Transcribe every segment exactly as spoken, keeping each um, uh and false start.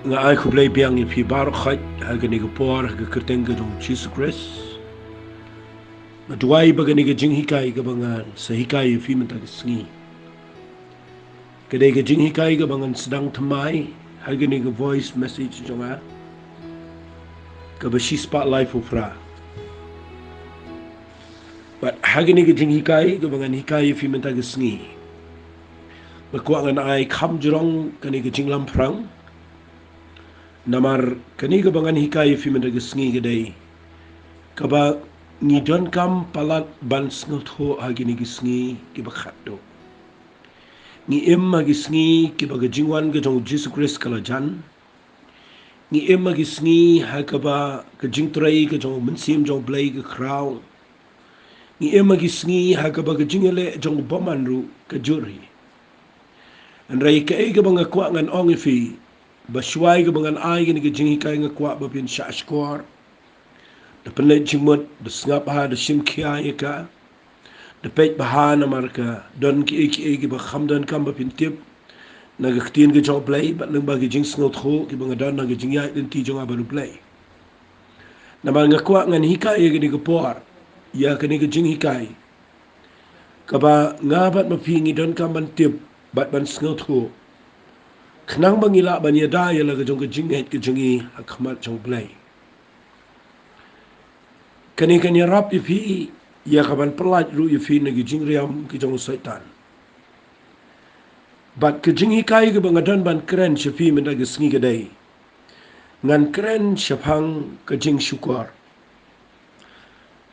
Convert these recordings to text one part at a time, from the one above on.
Nga ai khublei biang ïa phi baroh khoit ha kane ka por ha ka kyrteng ka jong Jisu Khrist. Nga duwai ba kane ka jinghikai kaba ngan sa hikai ïa phi mynta ka sngi, ka dei ka jinghikai kaba ngan sdang thymmai ha kane ka voice message jong nga, kaba shispah laiphew phra. Bad ha kane ka jinghikai kaba ngan hikai ïa phi mynta ka sngi, nga kwah ngan ai kham jrong kane ka jinglamphrang. Namar kane kaba ngan hikai ïa phi mynta ka sngi ka dei kaba ngi donkam palat ban sngewthuh ha kine ki sngi kiba khatduh. Ngi im ha ki sngi kiba ka jingwan ka jong Jisu Khrist ka la jan. Ngi im ha ki sngi ha kaba ka jingtrei ka jong u Mynsiem jong u Blei ka khraw. Ngi im ha ki sngi ha kaba ka jingïaleh jong u bymman ruh ka jur hi. Hynrei kaei kaba nga kwah ngan ong ïa phi, ba shuwa kaba ngan ai kane ka jinghikai nga kwah ba phin shah shkor, da pynleit jingmut, da sngap bha, da shim khia ïa ka, da peit bha, namar ka don kiei kiei kiba kham donkam ba phin tip na ka ktien ka jong u Blei, bad lyngba ki jingsngewthuh kiba nga don na ka jingïaid lynti jong nga bad u Blei. Namar nga kwah ngan hikai ïa kane ka por, ïa kane ka jinghikai, kaba nga bad ma phi ngi donkam ban tip bad ban sngewthuh, khnang ba ngi lah ban ïada ïa la ka jong ka jingngeit ka jong ngi ha khmat jong u Blei. Kane kan ïarap ïa phi ïa ka ban pyllait ruh ïa phi na ki jingriam ki jong u Soitan. Bad ka jinghikai kaba nga don ban kren sha phi mynta ka sngi ka dei, ngan kren shaphang ka jingshukor.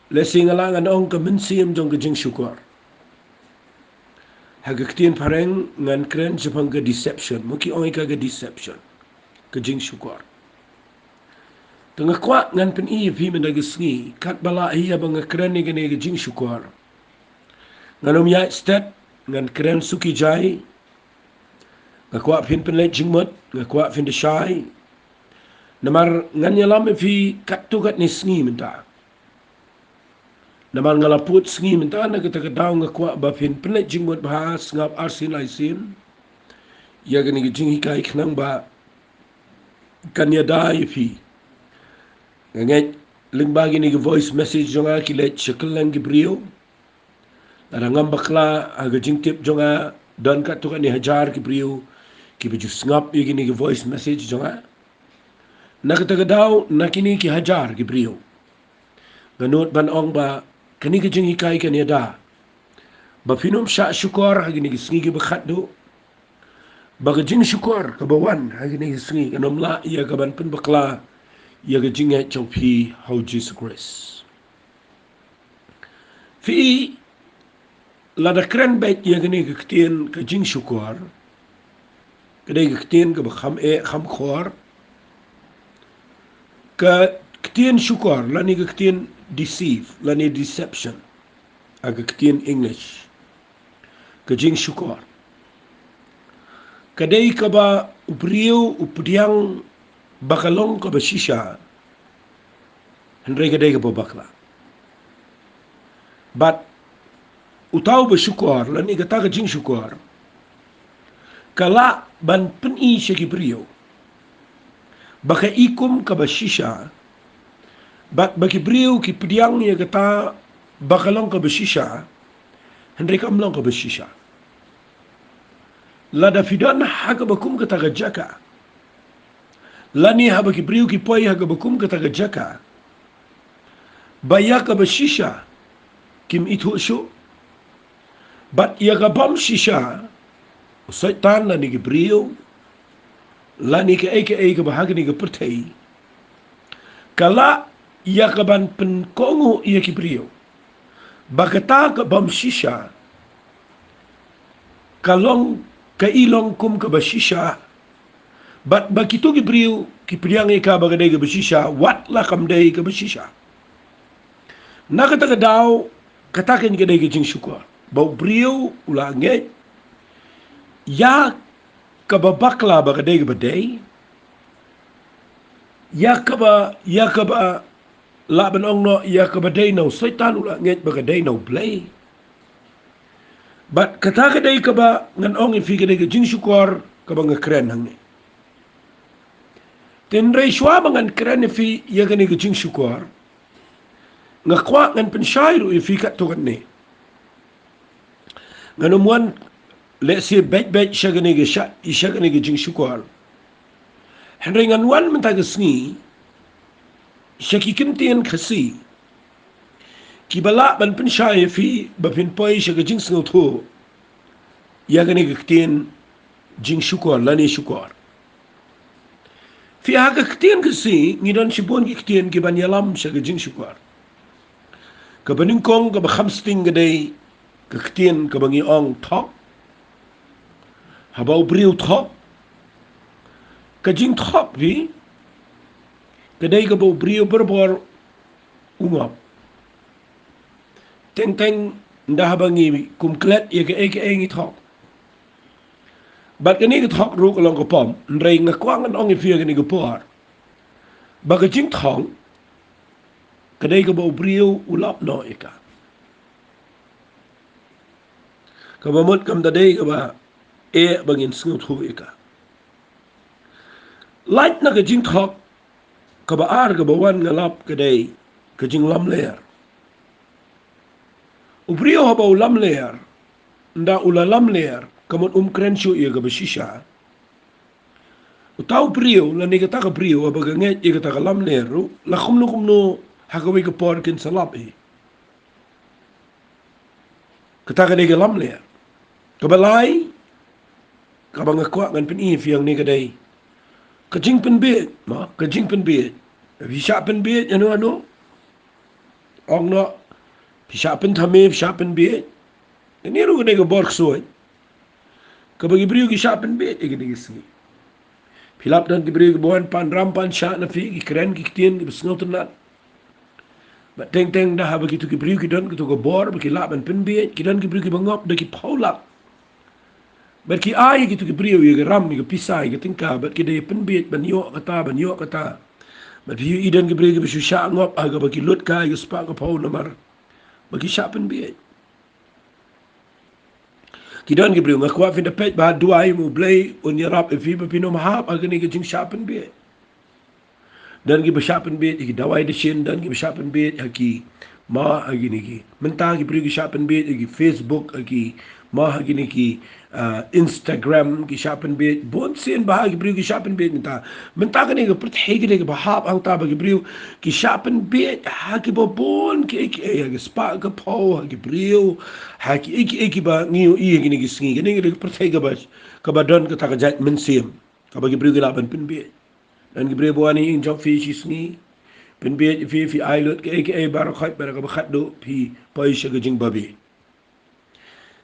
Lehse nga lah ngan ong ka mynsiem jong ka jingshukor. Ha ka ktien phareng ngan kren shaphang ka deception. Mo ki ong ïa ka ka deception, ka jingshukor. Te nga kwah ngan pyni ïa phi mynta ka sngi katba lah hi haba nga kren ïa kane ka jingshukor. Ngan ym ïaid stet, ngan kren suki jai. Nga kwah phin pynleit jingmut, nga kwah phin da shai. Namar ngan ïalam ïa phi katto katne sngi mynta. Namar nga la put sngi mynta, na kata ka daw nga kwah ba phin pynleit jingmut bha, sngap arsien laisien ïa kane ka jinghikai khnang ba kan ïada ïa phi. Nga ngeit lyngba kine ki voice message jong nga ki leit sha kylleng ki briew. Lada ngam bakla ha ka jingtip jong nga, don katto katne hajar ki briew kiba ju sngap ïa kine ki voice message jong nga. Na kata ka daw, na kine ki hajar ki briew, nga nud ban ong ba kane ka jinghikai kan ïada ba phin ym shah shukor ha kine ki sngi kiba khatduh. Ba ka jingshukor kaba wan ha kine ki sngi kan ym lah ïa ka ban pynbakla ïa ka jingngeit jong phi ha u Jisu Khrist. Phi, lada kren beit ïa kane ka ktien ka jingshukor, ka dei ka ktien kaba kham eh kham khor. Ka ktien shukor lane ka ktien deceive lane deception ha ka ktien English, ka jingshukor, ka dei kaba u briew u pdiang ba ka long kaba shisha, hynrei ka dei kaba bakla. Bad uta uba shukor lane kata ka jingshukor ka lah ban pyni sha ki briew ba ka i kum kaba shisha, bad ba ki briew ki pdiang ïa kata ba ka long kaba shisha, hynrei kam long kaba shisha. Lada phi don ha kaba kum kata ka jaka, lane haba ki briew ki poi ha kaba kum kata ka jaka, ba ïa kaba shisha kim ithuh shuh, bad ïa ka bym shisha, u Soitan lane ki briew lane kaei kaei kaba ha kane ka pyrthei ka lah ïa ka ban pynkohnguh ïa ki briew ba kata ka bym shisha ka long, ka i long kum kaba shisha, bad ba kito ki briew ki pdiang ïa ka ba ka dei kaba shisha wat la kam dei kaba shisha. Na kata ka daw, kata kan ka dei ka jingshukor ba u briew u la ngeit ïa kaba bakla ba ka dei kaba dei, ïa kaba, ïa kaba lah ban ong noh ïa kaba dei na u Soitan, u la ngeit ba ka dei na u Blei. Bad kata ka dei kaba ngan ong ïa phi ka dei ka jingshukor kaba nga kren hangne. Hynrei shuwa ba ngan kren ïa phi ïa kane ka jingshukor, nga kwah ngan pynshai ruh ïa phi katto katne. Ngan ym wan lehse beit beit sha kane ka sha, sha kane ka jingshukor. Hynrei ngan wan mynta ka sngi sha ki ktien Khasi kiba lah ban pynshai ïa phi ba phin poi sha ka jingsngewthuh ïa kane ka ktien jingshukor lane shukor. Phi, ha ka ktien Khasi ngi don shibun ki ktien kiban ïalam sha ka jingshukor. Kaba nyngkong, kaba kham sting ka dei ka ktien kaba ngi ong thok. Haba u briew u thok, ka jingthok, phi, ka dei kaba u briew barabor u ngop. Teng teng ynda haba ngi kum klet ïa kaei kaei ngi thok. Bad kane ka thok ruh ka long ka pom, hynrei nga kwah ngan ong ïa phi ïa kane ka por ba ka jingthok ka dei kaba u briew u lap noh ïa ka. Kaba mut kam da dei kaba eh ba ngin sngewthuh ïa ka. Lait na ka jingthok, kaba ar kaba wan nga lap ka dei ka jinglamler. U briew haba u lamler, ynda u la lamler, ka mut um kren shuh ïa kaba shisha. Uta u briew lane kata ka briew haba ka ngeit ïa kata ka lamler ruh, la kumno kumno ha kawei ka por kin sa lap hi. Kata ka dei ka lamler. Kaba lai, kaba nga kwah ngan pyni ïa phi hangne ka dei ka jingpynbieit, mo, ka jingpynbieit. Phi shah pynbieit ïano ïano? Ong noh, phi shah pynthame, phi shah pynbieit. Kane ruh ka dei ka bor ksuid kaba ki briew ki shah pynbieit ïa kine ki sngi. Phi lap don ki briew kiba wan pan ram pan shah na phi, ki kren ki ktien kiba sngewtynnat. Bad teng teng ynda haba kito ki briew ki don kito ka bor ba ki lah ban pynbieit, ki don ki briew kiba ngop da ki phew lak. Bad ki ai ïa kito ki briew ïa ka ram, ïa ka pisa, ïa ka tyngka, bad ki dei pynbieit ban ïoh kata, ban ïoh kata. Bad phi ïohi don ki briew kiba shu shah ngop ha kaba ki lut kai ïa ka spah ka phew namar ba ki shah pynbieit. Ki don ki briew, nga kwah phin da peit ba ha duwai, mo, U Blei un ïarap ïa phi ba phin ym hap ha kane ka jingshah pynbieit. Don kiba shah pynbieit ïa ki dawai dashin, don kiba shah pynbieit ha ki, mo, ha kine ki, mynta ki briew ki shah pynbieit ha ki Facebook, ha ki, mo, ha kine ki, ah, Instagram, ki shah pynbieit. Bun sien ba ha ki briew ki shah pynbieit mynta. Mynta kane ka pyrthei ka dei kaba hap hangta ba ki briew ki shah pynbieit ha kiba bun kiei kiei, ha ki spah ka phew, ha ki briew, ha kiei kiei kiba ngi ïohi ha kine ki sngi. Kane ka dei ka pyrthei kaba, kaba don kata ka jait mynsiem kaba ki briew ki lah ban pynbieit. Don ki briew ba wan ïing jong phi shi sngi, pynbieit ïa phi, phi ai lut kaei kaei baroh khoit, bad ha kaba khatduh phi poi sha ka jingbabieit.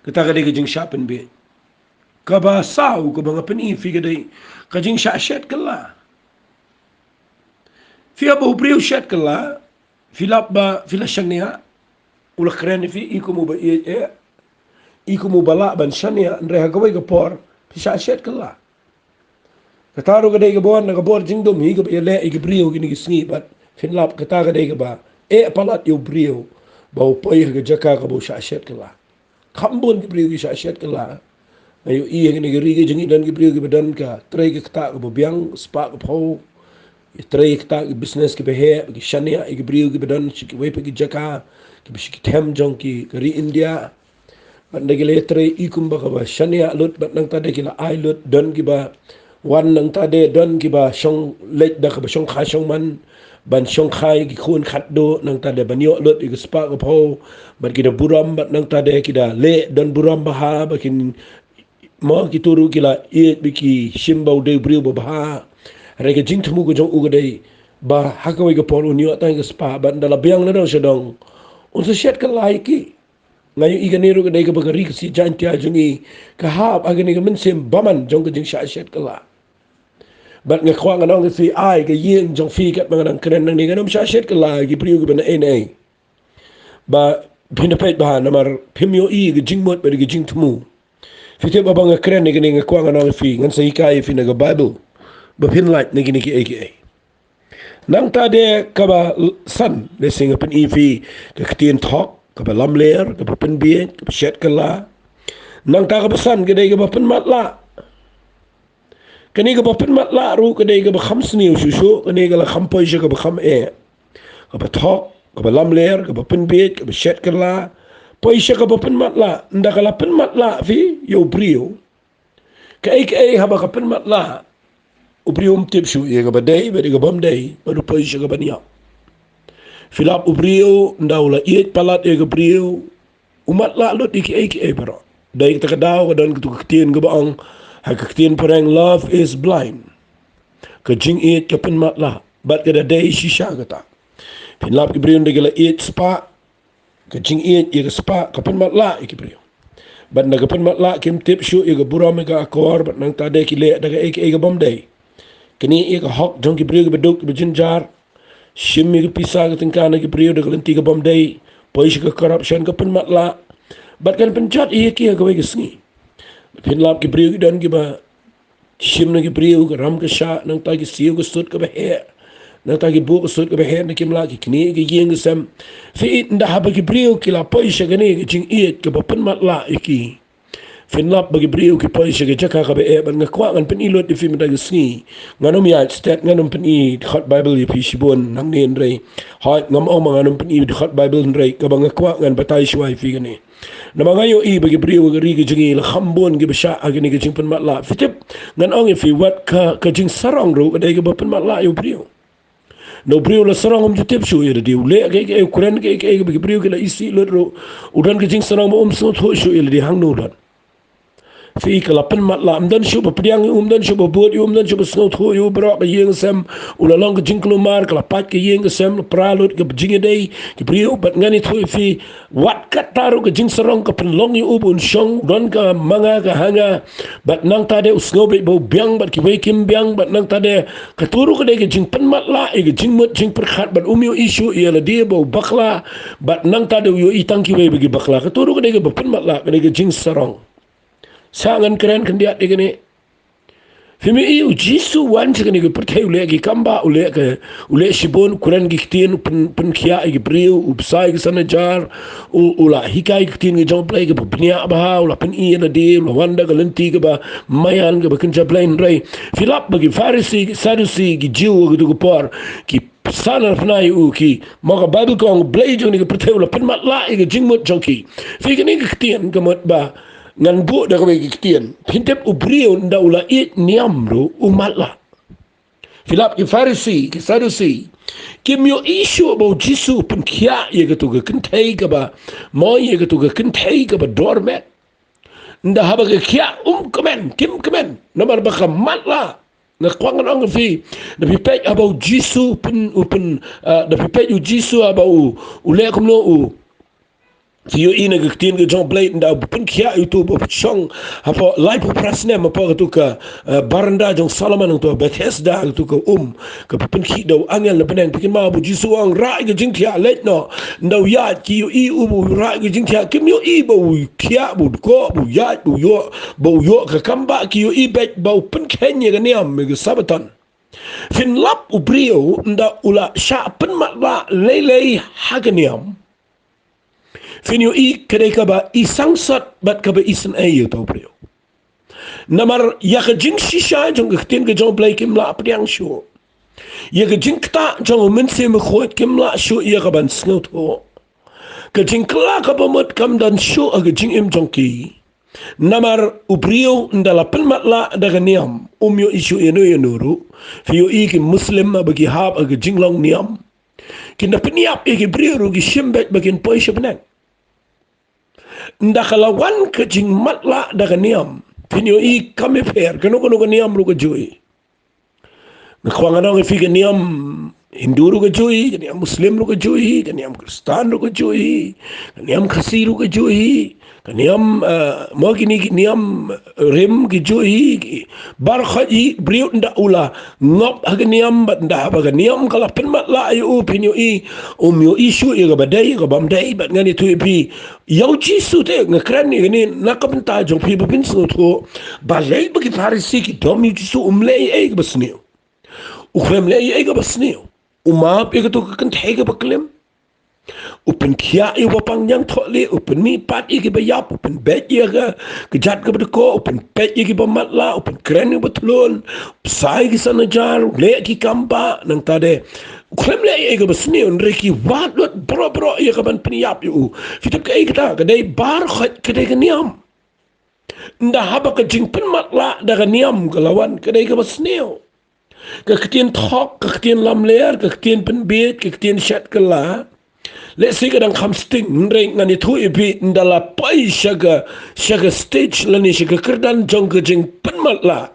Kata ka dei ka jingshah pynbieit. Kaba saw kaba nga pyni ïa phi ka dei ka jingshah shet kylla. Phi, haba u briew shet kylla, phi lap ba phi la shaniah, u la kren ïa phi i kum uba ïeit, eh, i kum uba lah ban shaniah, hynrei ha kawei ka por phi shah shet kylla. Kata ruh ka dei kaba wan na ka bor jingdum hi kaba ïaleh ïa ki briew kine ki sngi, bad phin lap kata ka dei kaba eh palat ïa u briew ba u poi ha ka jaka kaba u shah shet kylla. Kham bun ki briew ki shah shet kylla. Nga ïohi ha kane ka ri ka jong ngi don ki briew kiba don ka trei ka ktah kaba biang, spah ka phew, ki trei ka ktah, ki business kiba heh, ki shaniah ïa ki briew kiba don sha kiwei pat ki jaka, kiba sha ki them jong ki, ka ri India. Bad ynda ki la ïatrei i kumba kaba shaniah lut, bad nangta de ki la ai lut, don kiba wan nangta de, don kiba shong leit da kaba shongkha shongman ban shongkha ïa ki khun khatduh, nangta de ban ïoh lut ïa ka spah ka phew, bad ki da burom, bad nangta de ki da leh don burom bha, ba kin, mo, kito ruh ki la ïeit ba ki shim ba u dei u briew ba bha. Hynrei ka jingthmu ka jong u ka dei ba ha kawei ka por un ïoh tang ka spah, bad ynda la biang nadong shadong un sa shet kylla ïa ki. Nga ïohi kane ruh ka dei kaba ka ri Khasi Jaiñtia jong ngi ka hap ha kane ka mynsiem bymman jong ka jingshah shet kylla. Bad nga kwah ngan ong ïa phi, ai ka ïing jong phi, katba nga dang kren nangne, ngan ym shah shet kylla ïa ki briew kiba naei naei. Ba phin da peit bha namar phim ïohi ka jingmut bad ka jingthmu. Phi tip, haba nga kren ïa kane nga kwah ngan ong ïa phi, ngan sa hikai ïa phi na ka Baibl ba phin lait na kine kiei kiei. Nangta de kaba l-, san, lehse nga pyni ïa phi ka ktien thok, kaba lamler, kaba pynbieit, kaba shet kylla. Nangta kaba san ka dei kaba pynmatlah. Kane kaba pynmatlah ruh ka dei kaba kham sniew shuh shuh, kane ka la kham poi sha kaba kham eh. Kaba thok, kaba lamler, kaba pynbieit, kaba shet kylla. Poi sha kaba pynmatlah, ynda ka la pynmatlah phi ïa u briew. Kaei kaei haba ka pynmatlah, u briew um tip shuh ïa kaba dei bad ïa kaba ym dei, bad u poi sha kaba niap. Phi lap u briew, ynda u la ïeit palat ïa ka briew, u matlah lut ïa kiei kiei baroh. Dei kata ka daw ka don katu ka ktien kaba ong ha ka ktien phareng, "Love is blind." Ka jingïeit ka pynmatlah, bad ka da dei shisha kata. Phin lap ki briew ynda ki la ïeit spah, ka jingïeit ïa ka spah ka pynmatlah ïa ki briew. Bad ynda ka pynmatlah kim tip shuh ïa ka burom ïa ka akor, bad nangta de ki leh da kaei kaei kaba ym dei. Kine ïa ka hok jong ki briew kiba duk kiba jynjar. Shim ïa ka pisa ka tyngka na ki briew da ka lynti kaba ym dei. Poi sha ka corruption, ka pynmatlah. Bad kan pynjot ïa ki ha kawei ka sngi. Phin lap ki briew ki don kiba shim na ki briew ka ram ka shah, nangta ki siew ka sut kaba heh, nangta ki buh ka sut kaba heh, na kim lah ki knieh ka ïing ka sem. Phi ïeit, ynda haba ki briew ki la poi sha kane ka jingïeit kaba pynmatlah ïa ki. Phin lap ba ki briew ki poi sha ka jaka kaba eh, bad nga kwah ngan pyni lut ïa phi mynta ka sngi. Ngan ym ïaid stet, ngan ym pyni dkhot Baibl ïa phi shibun nangne hynrei. Hooid, ngam ong ba ngan ym pyni dkhot Baibl hynrei, kaba nga kwah ngan batai shuwa ïa phi kane. Namar nga ïohi ba ki briew ha ka ri ka jong ngi la kham bun kiba shah ha kane ka jingpynmatlah. Phi tip, ngan ong ïa phi, wat ka, ka jingsarong ruh ka dei kaba pynmatlah ïa u briew. Ynda u briew la sarong um ju tip shuh ïa lade, u leh kaei kaei, u kren kaei kaei, ba ki briew ki la isih lut ruh, u don ka jingsarong ba um sngewthuh shuh ïa lade hangno u don. Phi, ka la pynmatlah, ym don shuh ba pdiang ïa u, ym don shuh ba bud ïa u, ym don shuh ba sngewthuh ïa u baroh, ka ïing ka sem. U la long ka jingkulmar, ka la pait ka ïing ka sem, la pra lut ka jingïadei ki briew. Bad ngan ïathuh ïa phi, wat katta ruh ka jingsarong ka pynlong ïa u ba un shong, u don ka ma nga ka ha nga. Bad nangta de u sngew beit ba u biang bad kiwei kim biang, bad nangta de katu ruh ka dei ka jingpynmatlah ïa ka jingmut jingpyrkhat, bad um ïohi shuh ïa lade ba u bakla. Bad nangta de u ïohi tang kiwei ba ki bakla. Katu ruh ka dei kaba pynmatlah, ka dei ka jingsarong. Sa ngan kren khyndiat ïa kane. Phim ïohi, u Jisu u wan sha kane ka pyrthei, u leh ki kam bah, u leh ka, u leh shibun, u kren ki ktien, u pyn, pynkhiah ïa ki briew, u bsa ïa ki san hajar, u, u la hikai ki ktien ki jong U Blei kaba bniah bha, u la pyni ïa lade, u la wan da ka lynti kaba maïan, kaba kynja blei. Hynrei phi lap ba ki Pharisi, ki Sadusi, ki Jiw ha katu ka por ki sa narphna ïa u, ki, ma ka Baibl ka ong, U Blei jong kane ka pyrthei u la pynmatlah ïa ka jingmut jong ki. Phi, kane ka ktien ka mut ba ngan buh da kawei ka ktien. Phin tip, u briew ynda u la ïeit niam ruh u matlah. Phi lap ki Pharisi, ki Sadusi, kim ïohi shuh ba u Jisu u pynkhiah ïa katu ka kynthei kaba moi, ïa katu ka kynthei kaba dormet. Ynda haba ka khiah um kmen, kim kmen, namar ba ka matlah. Nga kwah ngan ong ïa phi, da phi peit haba u Jisu u pyn, u pyn, ah, da phi peit u Jisu haba u, u leh kumno u. Phi ïohi na ka ktien ka jong U Blei, ynda u pynkhiah ïa utu uba shong hapoh laiphew phra snem hapoh katu ka, ah, baranda jong Solomon, katu Bethesda, katu ka um kaba pynkhih da u angel na bneng. Phi kynmaw ba u Jisu u ong, rah ïa ka jingthiah, leit noh. Ynda u ïaid, ki ïohi u ba u rah ïa ka jingthiah, kim ïohi ba u khiah, ba u dkoh, ba u ïaid, ba u ïoh, ba u ïoh ka kam bah, ki ïohi beit ba u pynkheiñ ïa ka niam, ïa ka Sabaton. Phin lap u briew ynda u la shah pynmatlah lei lei ha ka niam. Phin ïohi ka dei kaba i sangsot bad kaba i sngewsih ïa uta u briew. Namar ïa ka jingshisha jong ka ktien ka jong U Blei kim lah pdiang shuh. Ïa ka jingktah jong U Mynsiem Bakhuid kim lah shuh ïa ka ban sngewthuh. Ka jingkylla kaba mut kam don shuh ha ka jingim jong ki. Namar u briew ynda la pynmatlah da ka niam, um ïohi shuh ïano ïano ruh. Phi ïohi ki Muslim haba ki hap ha ka jinglong niam, kin da pynïap ïa ki briew ruh ki shim beit ba kin poi sha bneng. Ynda ka la wan ka jingmatlah da ka niam, phin ïohi kam ïapher, kano kano ka niam ruh ka ju ïohi. Nga kwah ngan ong ïa phi, ka niam Hindu ruh ka ju ïohi, ka niam Muslim ruh ka ju ïohi, ka niam Khristan ruh ka ju ïohi, ka niam Khasi ruh ka ju ïohi, ka niam, eh, mo kine ki niam rim ki ju ïohi, ki baroh ïohi. Briew ynda u la ngop ha ka niam, bad ynda haba ka niam ka la pynmatlah ïa u, phin ïohi, um ïohi shuh ïa kaba dei, ïa kaba ym dei. Bad ngan ïathuh ïa phi, ïa u Jisu te nga kren ïa kane na ka bynta jong phi ba phin sngewthuh. Balei ba ki Pharisi ki dom ïa u Jisu? Um leh ei ei kaba sniew. U khlem leh ei ei kaba sniew. U map ïa katu ka kynthei kaba klim. U pynkhiah ïa u ba pang ñiangthohlieh, u pynmihpat ïa ki ba ïap, u pynbeit ïa ka, ka jait ka ba dkoh, u pynbeit ïa ki ba matlah, u pynkren ïa u ba thlun, u pynsa ïa ki san hajar, u leh ki kam ba, nangta de u khlem leh ïa ka ba sniew, hynrei ki wad lut baroh baroh ïa ka ban pynïap ïa u. Phi tip kaei kata, ka dei baroh khoit ka dei ka niam. Ynda haba ka jingpynmatlah da ka niam ka la wan, ka dei ka ba sniew. Ka ktien thok, ka ktien lamler, ka ktien pynbieit, ka ktien shet kylla, lehse ka dang kham sting, hynrei ngan ïathuh ïa phi, ynda la poi sha ka, sha ka stage lane sha ka kyrdan jong ka jingpynmatlah,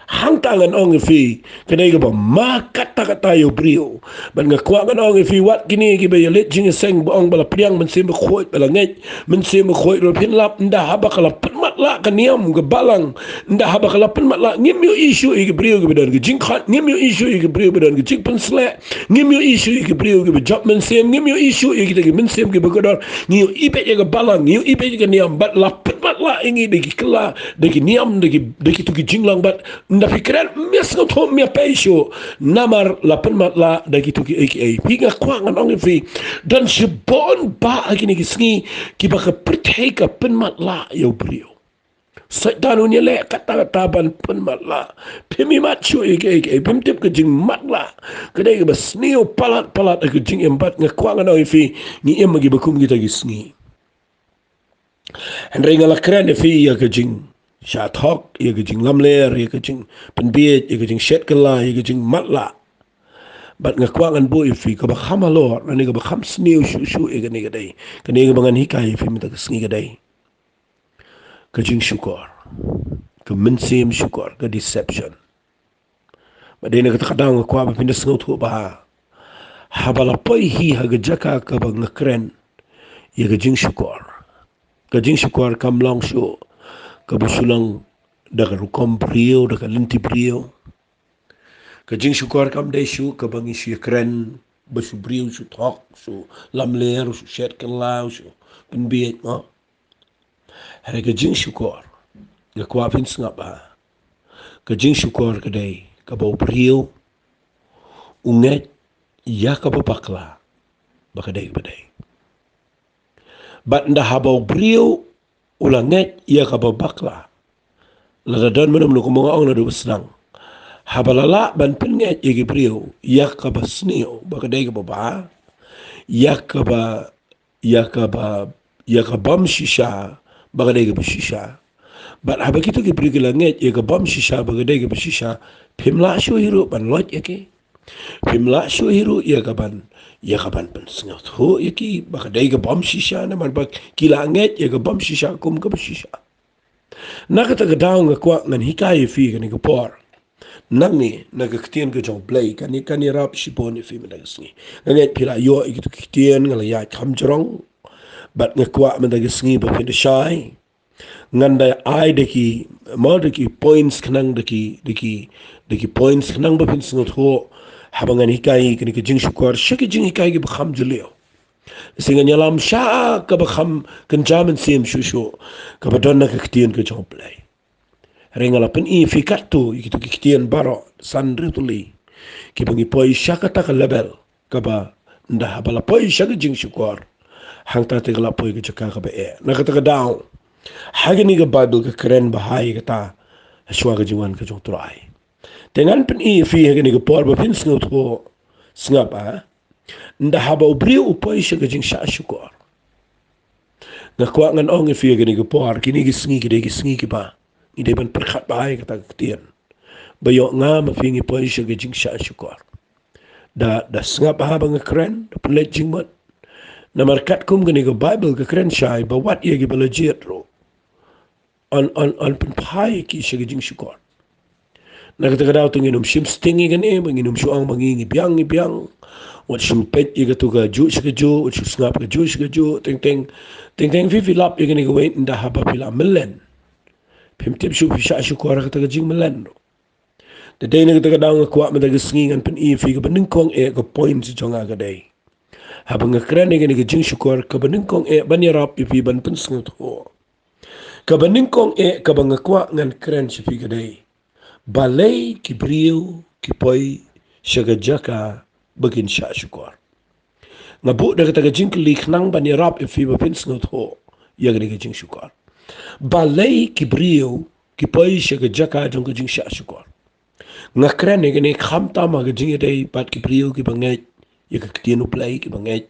hangta ngan ong ïa phi, ka dei ka ba ma katta katta ïa u briew. Bad nga kwah ngan ong ïa phi, wat kine ki ba ïa leit jingïaseng ba ong ba la pdiang Mynsiem Bakhuid, ba la ngeit Mynsiem Bakhuid ruh, phin lap, ynda haba ka la pynmatlah ka niam ka balang, ynda haba ka la pynmatlah, ngim ïohi shuh ïa ki briew ki ba don ka jingkhot, ngim ïohi shuh ïa ki briew ba don ka jingpynsleh, ngim ïohi shuh ïa ki briew ki ba jop mynsiem, ngim ïohi shuh ïa kita ki mynsiem ki ba kordor. Ngi ïohi beit ïa ka balang, ngi ïohi beit ïa ka niam, bad la pynmatlah ïa ngi da ki kylla, da ki niam, da ki, da kitu ki jinglong. Bad ynda phi kren, mia sngewthuh, mia pei shuh, namar la pynmatlah da kitu kiei kiei. Phi, nga kwah ngan ong ïa phi, don shibun ba ha kine ki sngi ki ba ka pyrthei ka pynmatlah ïa u briew. Soitan un ïaleh katta katta ban pynmatlah. Phim ïohi shuh ïa kiei kiei, phim tip ka jingmatlah. Ka dei ka ba sniew palat palat ha ka jingim. Bad nga kwah ngan ong ïa phi, ngi im ha ki ba kum kita ki sngi. Hynrei nga la kren ïa phi ïa ka jingshah thok, ïa ka jinglamler, ïa ka jingpynbieit, ïa ka jingshet kylla, ïa ka jingmatlah. Bad nga kwah ngan buh ïa phi ka ba kham halor, lane ka ba kham sniew shuh shuh ïa kane ka dei, kane ka ba ngan hikai ïa phi mynta ka sngi ka dei ka jingshukor, ka mynsiem shukor, ka deception. Bad dei na kata ka daw nga kwah ba phin da sngewthuh ba ha, haba la poi hi ha ka jaka ka ba nga kren ïa ka jingshukor, ka jingshukor kam long shuh ka ba shu long da ka rukom briew, da ka lynti briew. Ka jingshukor kam dei shuh ka ba ngi shu ïakren ba shu briew, shu thok, shu lamler, shu shet kylla, shu pynbieit, mo. Hynrei ka jingshukor, nga kwah phin sngap ba ka jingshukor ka dei ka ba u briew u ngeit ïa ka ba bakla ba ka dei ka ba dei. Bad ynda haba u briew u la ngeit ïa ka ba bakla, lada don mynno mynno, kumba nga ong naduh ba sdang, haba la lah ban pynngeit ïa ki briew ïa ka ba sniew ba ka dei ka ba bha, ïa ka ba, ïa ka ba, ïa ka bym shisha ba ka dei ka ba shisha. Bad haba kitu ki briew ki la ngeit ïa ka bym shisha ba ka dei ka ba shisha, phim lah shuh hi ruh ban loit ïa ki. Phim lah shuh hi ruh ïa ka ban, ïa ka ban pynsngewthuh ïa ki ba ka dei ka bym shisha, namar ba ki la ngeit ïa ka bym shisha kum ka ba shisha. Na kata ka daw nga kwah ngan hikai ïa phi kane ka por, nangne na ka ktien ka jong U Blei, kan ïa, kan ïarap shibun ïa phi mynta ka sngi. Nga ngeit phi la ïoh ïa kitu ki ktien, nga la ïaid kham jrong. Bad nga kwah mynta ka sngi ba phin da shai. Ngan da ai da ki, mo, da ki points khnang, da ki, da ki, da ki points khnang ba phin sngewthuh haba ngan hikai kane ka jingshukor sha ki jinghikai ki ba kham jylliew. Lehse ngan ïalam sha ka ba kham kynja mynsiem shuh shuh, ka ba don na ka ktien ka jong U Blei. Hynrei nga la pyni ïa phi katto ïa kitu ki ktien baroh san hynriew tylli ki ba ngi poi sha kata ka level ka ba ynda haba la poi sha ka jingshukor, hangta te ka la poi ka jaka ka ba eh. Na kata ka daw, ha kane ka Baibl ka kren bha ïa kata, ha shuwa ka jingwan ka jong U Trai. Te ngan pyni ïa phi ha kane ka por ba phin sngewthuh, sngap, ha. Ynda haba u briew u poi sha ka jingshah shukor, nga kwah ngan ong ïa phi ha kane ka por, kine ki sngi ki dei ki sngi ki ba ngi dei ban pyrkhat bha ïa kata ka ktien. Ba ïoh nga ma phi ngi poi sha ka jingshah shukor. Da, da sngap bha ba nga kren, da pynleit jingmut. Namar katkum kane ka Baibl ka kren shai ba wat ïa ki ba la jied ruh yn, yn, yn pynphai ïa ki sha ka jingshukor. Na kata ka daw te ngin ym shim sting ïa kane, ba ngin ym shu ong ba ngi ngi biang, ngi biang. Wat shu peit ïa katu ka juh sha ka juh, wat shu sngap ka juh sha ka juh, teng teng, teng teng phi, phi lap ïa kane kawei, ynda haba phi la mlien, phim tip shuh phi shah shukor ha kata ka jingmlien ruh. Te dei na kata ka daw nga kwah mynta ka sngi ngan pyni ïa phi ka ba nyngkong eh ka point jong nga ka dei, haba nga kren ïa kane ka jingshukor, ka ba nyngkong eh ban ïarap ïa phi ban pynsngewthuh, ka ba nyngkong eh ka ba nga kwah ngan kren sha phi ka dei, balei ki briew ki poi sha ka jaka ba kin shah shukor. Nga buh da kata ka jingkylli khnang ban ïarap ïa phi ba phin sngewthuh ïa kane ka jingshukor. Balei ki briew ki poi sha ka jaka jong ka jingshah shukor? Nga kren ïa kane khamtam ha ka jingïadei bad ki briew kiba ngeit ïa ka ktien U Blei, kiba ngeit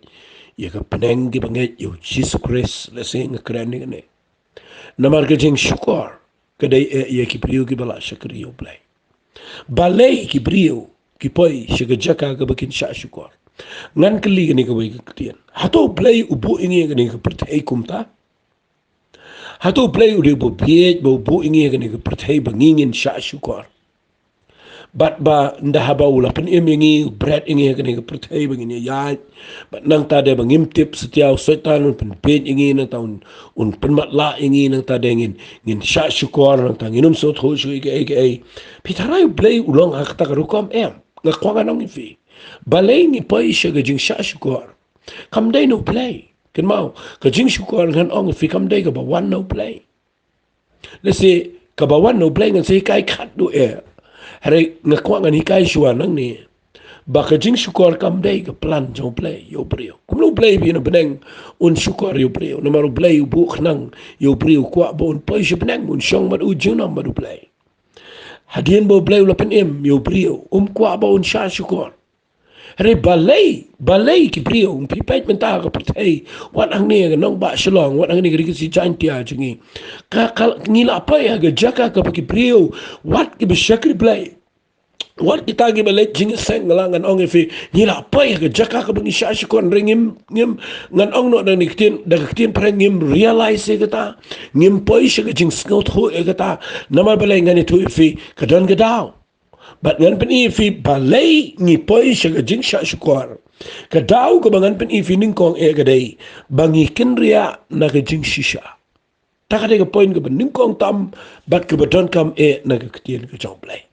ïa ka bneng, kiba ngeit ïa U Jisu Khrist. Lehse nga kren ïa kane namar ka jingshukor ka dei eh ïa ki briew kiba la shakri ïa U Blei. Balei ki briew ki poi sha ka jaka kaba kin shah shukor? Ngan kylli kane kawei ka ktien. Hato U Blei u buh ïa ngi ïa kane ka pyrthei kumta? Hato U Blei u dei uba bieit ba u buh ïa ngi ïa kane ka pyrthei ba ngi ngin shah shukor? Bad ba ynda haba u la pynim ïa ngi, u bret ïa ngi ha kane ka pyrthei ba ngin ïaid. Bad nangta de ba ngim tip satia u Soitan un pynbieit ïa ngi, nangta un, un pynmatlah ïa ngi, nangta de ngin, ngin shah shukor, nangta ngin ym sngewthuh shuh ïa kaei kaei. Phi tharai U Blei u long ha kata ka rukom? Em. Nga kwah ngan ong ïa phi. Balei ngi poi sha ka jingshah shukor? Kam dei na U Blei. Kynmaw, ka jingshukor ngan ong ïa phi kam dei kaba wan na U Blei. Lehse kaba wan na U Blei ngan sa hikai khatduh eh. Hynrei nga kwah ngan hikai shuwa nangne ba ka jingshukor kam dei ka plan jong U Blei ïa u briew. Kumno U Blei ba na bneng un shukor ïa u briew? Namar U Blei u buh khnang ïa u briew, u kwah ba un poi sha bneng, un shong bad u, junom bad U Blei. Hadien ba U Blei u la pynim ïa u briew, um kwah ba un shah shukor. Hynrei balei, balei ki briew, phi peit mynta ha ka pyrthei, wat hangne ha ka nongbah Shillong, wat hangne ha ka ri Khasi Jaiñtia jong ngi, ka, ka, ngi la poi ha ka jaka kaba ki briew, wat kiba shakri Blei, wat kita kiba leit jingïaseng, nga la ngan ong ïa phi, ngi la poi ha ka jaka kaba ngi shah shukor. Hynrei ngim, ngim, ngan ong noh da kane ka ktien, da ka ktien phareng, ngim realize ïa kata, ngim poi sha ka jingsngewthuh ïa kata. Namar balei? Ngan ïathuh ïa phi, ka don ka daw. Bad ngan pyni ïa phi balei ngi poi sha ka jingshah shukor. Ka daw kaba ngan pyni ïa phi nyngkong eh ka dei ba ngi kynriah na ka jingshisha. Ta ka dei ka point kaba nyngkong tam bad kaba donkam eh na ka ktien ka jong U Blei.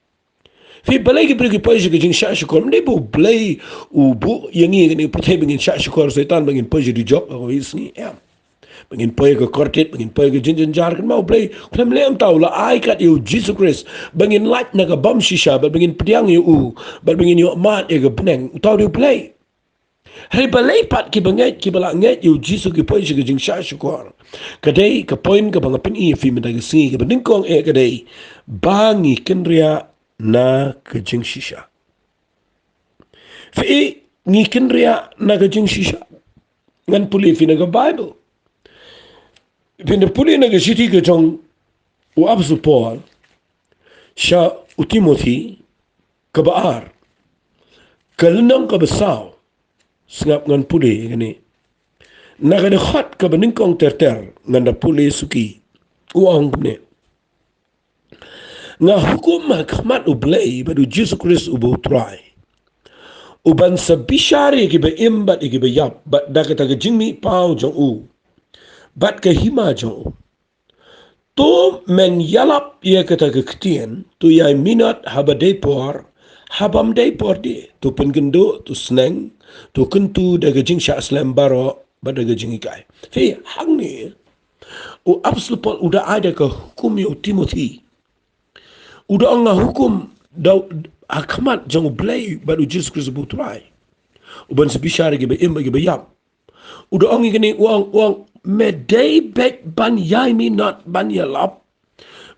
Phi, balei ki briew ki poi sha ka jingshah shukor? Ym dei ba U Blei u buh ïa ngi ha kane ka pyrthei ba ngin shah shukor, Soitan, ba ngin poi sha dujok ha kawei ka sngi, em. Ba ngin poi ha ka kordit, ba ngin poi ha ka jingjynjar. Kynmaw, U Blei u khlem leh kumta, u la ai kat ïa U Jisu Khrist ba ngin lait na ka bymshisha, bad ba ngin pdiang ïa u, bad ba ngin ïoh mad ïa ka bneng. Uta u dei U Blei. Hynrei balei pat kiba ngeit, kiba la ngeit ïa U Jisu ki poi sha ka jingshah shukor? Ka dei ka point kaba nga pyni ïa phi mynta ka sngi, kaba nyngkong eh ka dei ba ngi kynriah na ka jingshisha. Phi, ngi kynriah na ka jingshisha. Ngan pule ïa phi na ka Baibl. Phin da pule na ka shithi ka jong u Apostol Paul sha u Timothi, kaba ar, ka lynnong kaba saw. Sngap, ngan pule ïa kane. Na ka dkhot kaba nyngkong ter ter, ngan da pule suki. U ong kumne: Nga hukum ha khmat U Blei bad U Jisu Khrist uba U Trai, uban sa bishar ïa kiba im bad ïa kiba ïap, bad da kata ka jingmihpaw jong u bad ka hima jong u, to men ïalap ïa kata ka ktien, to ïai minot haba dei por, ha bym dei por de, to pynkynduh, to sneng, to kyntu da ka jingshah slem baroh bad da ka jinghikai. Phi, hangne u Apostol Paul u da ai da ka hukum ïa u Timothi. U da ong, nga hukum da, ha khmat jong U Blei bad U Jisu Khrist uba U Trai, uban sa bishar ïa kiba im bad ïa kiba ïap. U da ong ïa kane, u ong, u ong, me dei beit ban ïai minot, ban ïalap,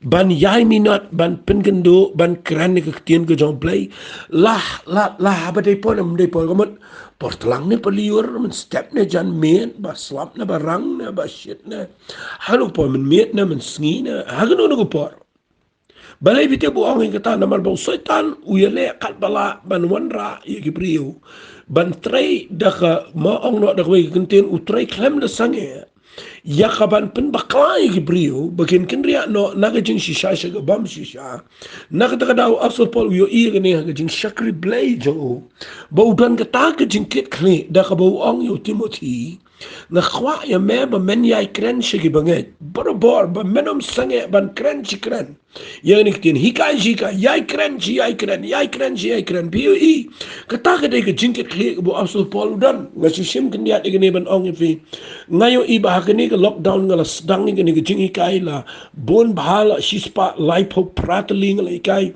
ban ïai minot, ban pynkynduh, ban kren ïa ka ktien ka jong U Blei la, la, la haba dei por ne ym dei por. Ka mut por tlang ne por lyiur, mynstep ne janmiet, ba slap ne ba rang ne ba shit ne, ha kano ka por, mynmiet ne mynsngi ne ha kano kano ka por. Balei phi tip u ong ïa kata? Namar ba u Soitan u ïaleh katba lah ban wanrah ïa ki briew, ban trei da ka, ma ong noh da kawei ka kyntien, u trei khlem da sangeh ïa ka ban pynbakla ïa ki briew ba kin kynriah noh na ka jingshisha sha ka bymshisha. Na kata ka daw u Apostol Paul u ïohi ïa kane ha ka jingshakri Blei jong u, ba u don kata ka jingkitkhlieh da kaba u ong ïa u Timothi, Nga kwah ïa me ba men ïai kren sha ki bangeit barabor, ba men ym sangeh ban kren shi kren. Ïa kane ka ktien, hikai shi hikai, ïai kren shi ïai kren, ïai kren shi ïai kren. Phi ïohi, kata ka dei ka jingkitkhlieh kaba u Apostol Paul u don. Nga shu shim khyndiat ïa kane ban ong ïa phi. Nga ïohi ba ha kane ka lockdown nga la sdang ïa kane ka jinghikai, la bun bha, la shispah laiphew phra tylli nga la hikai.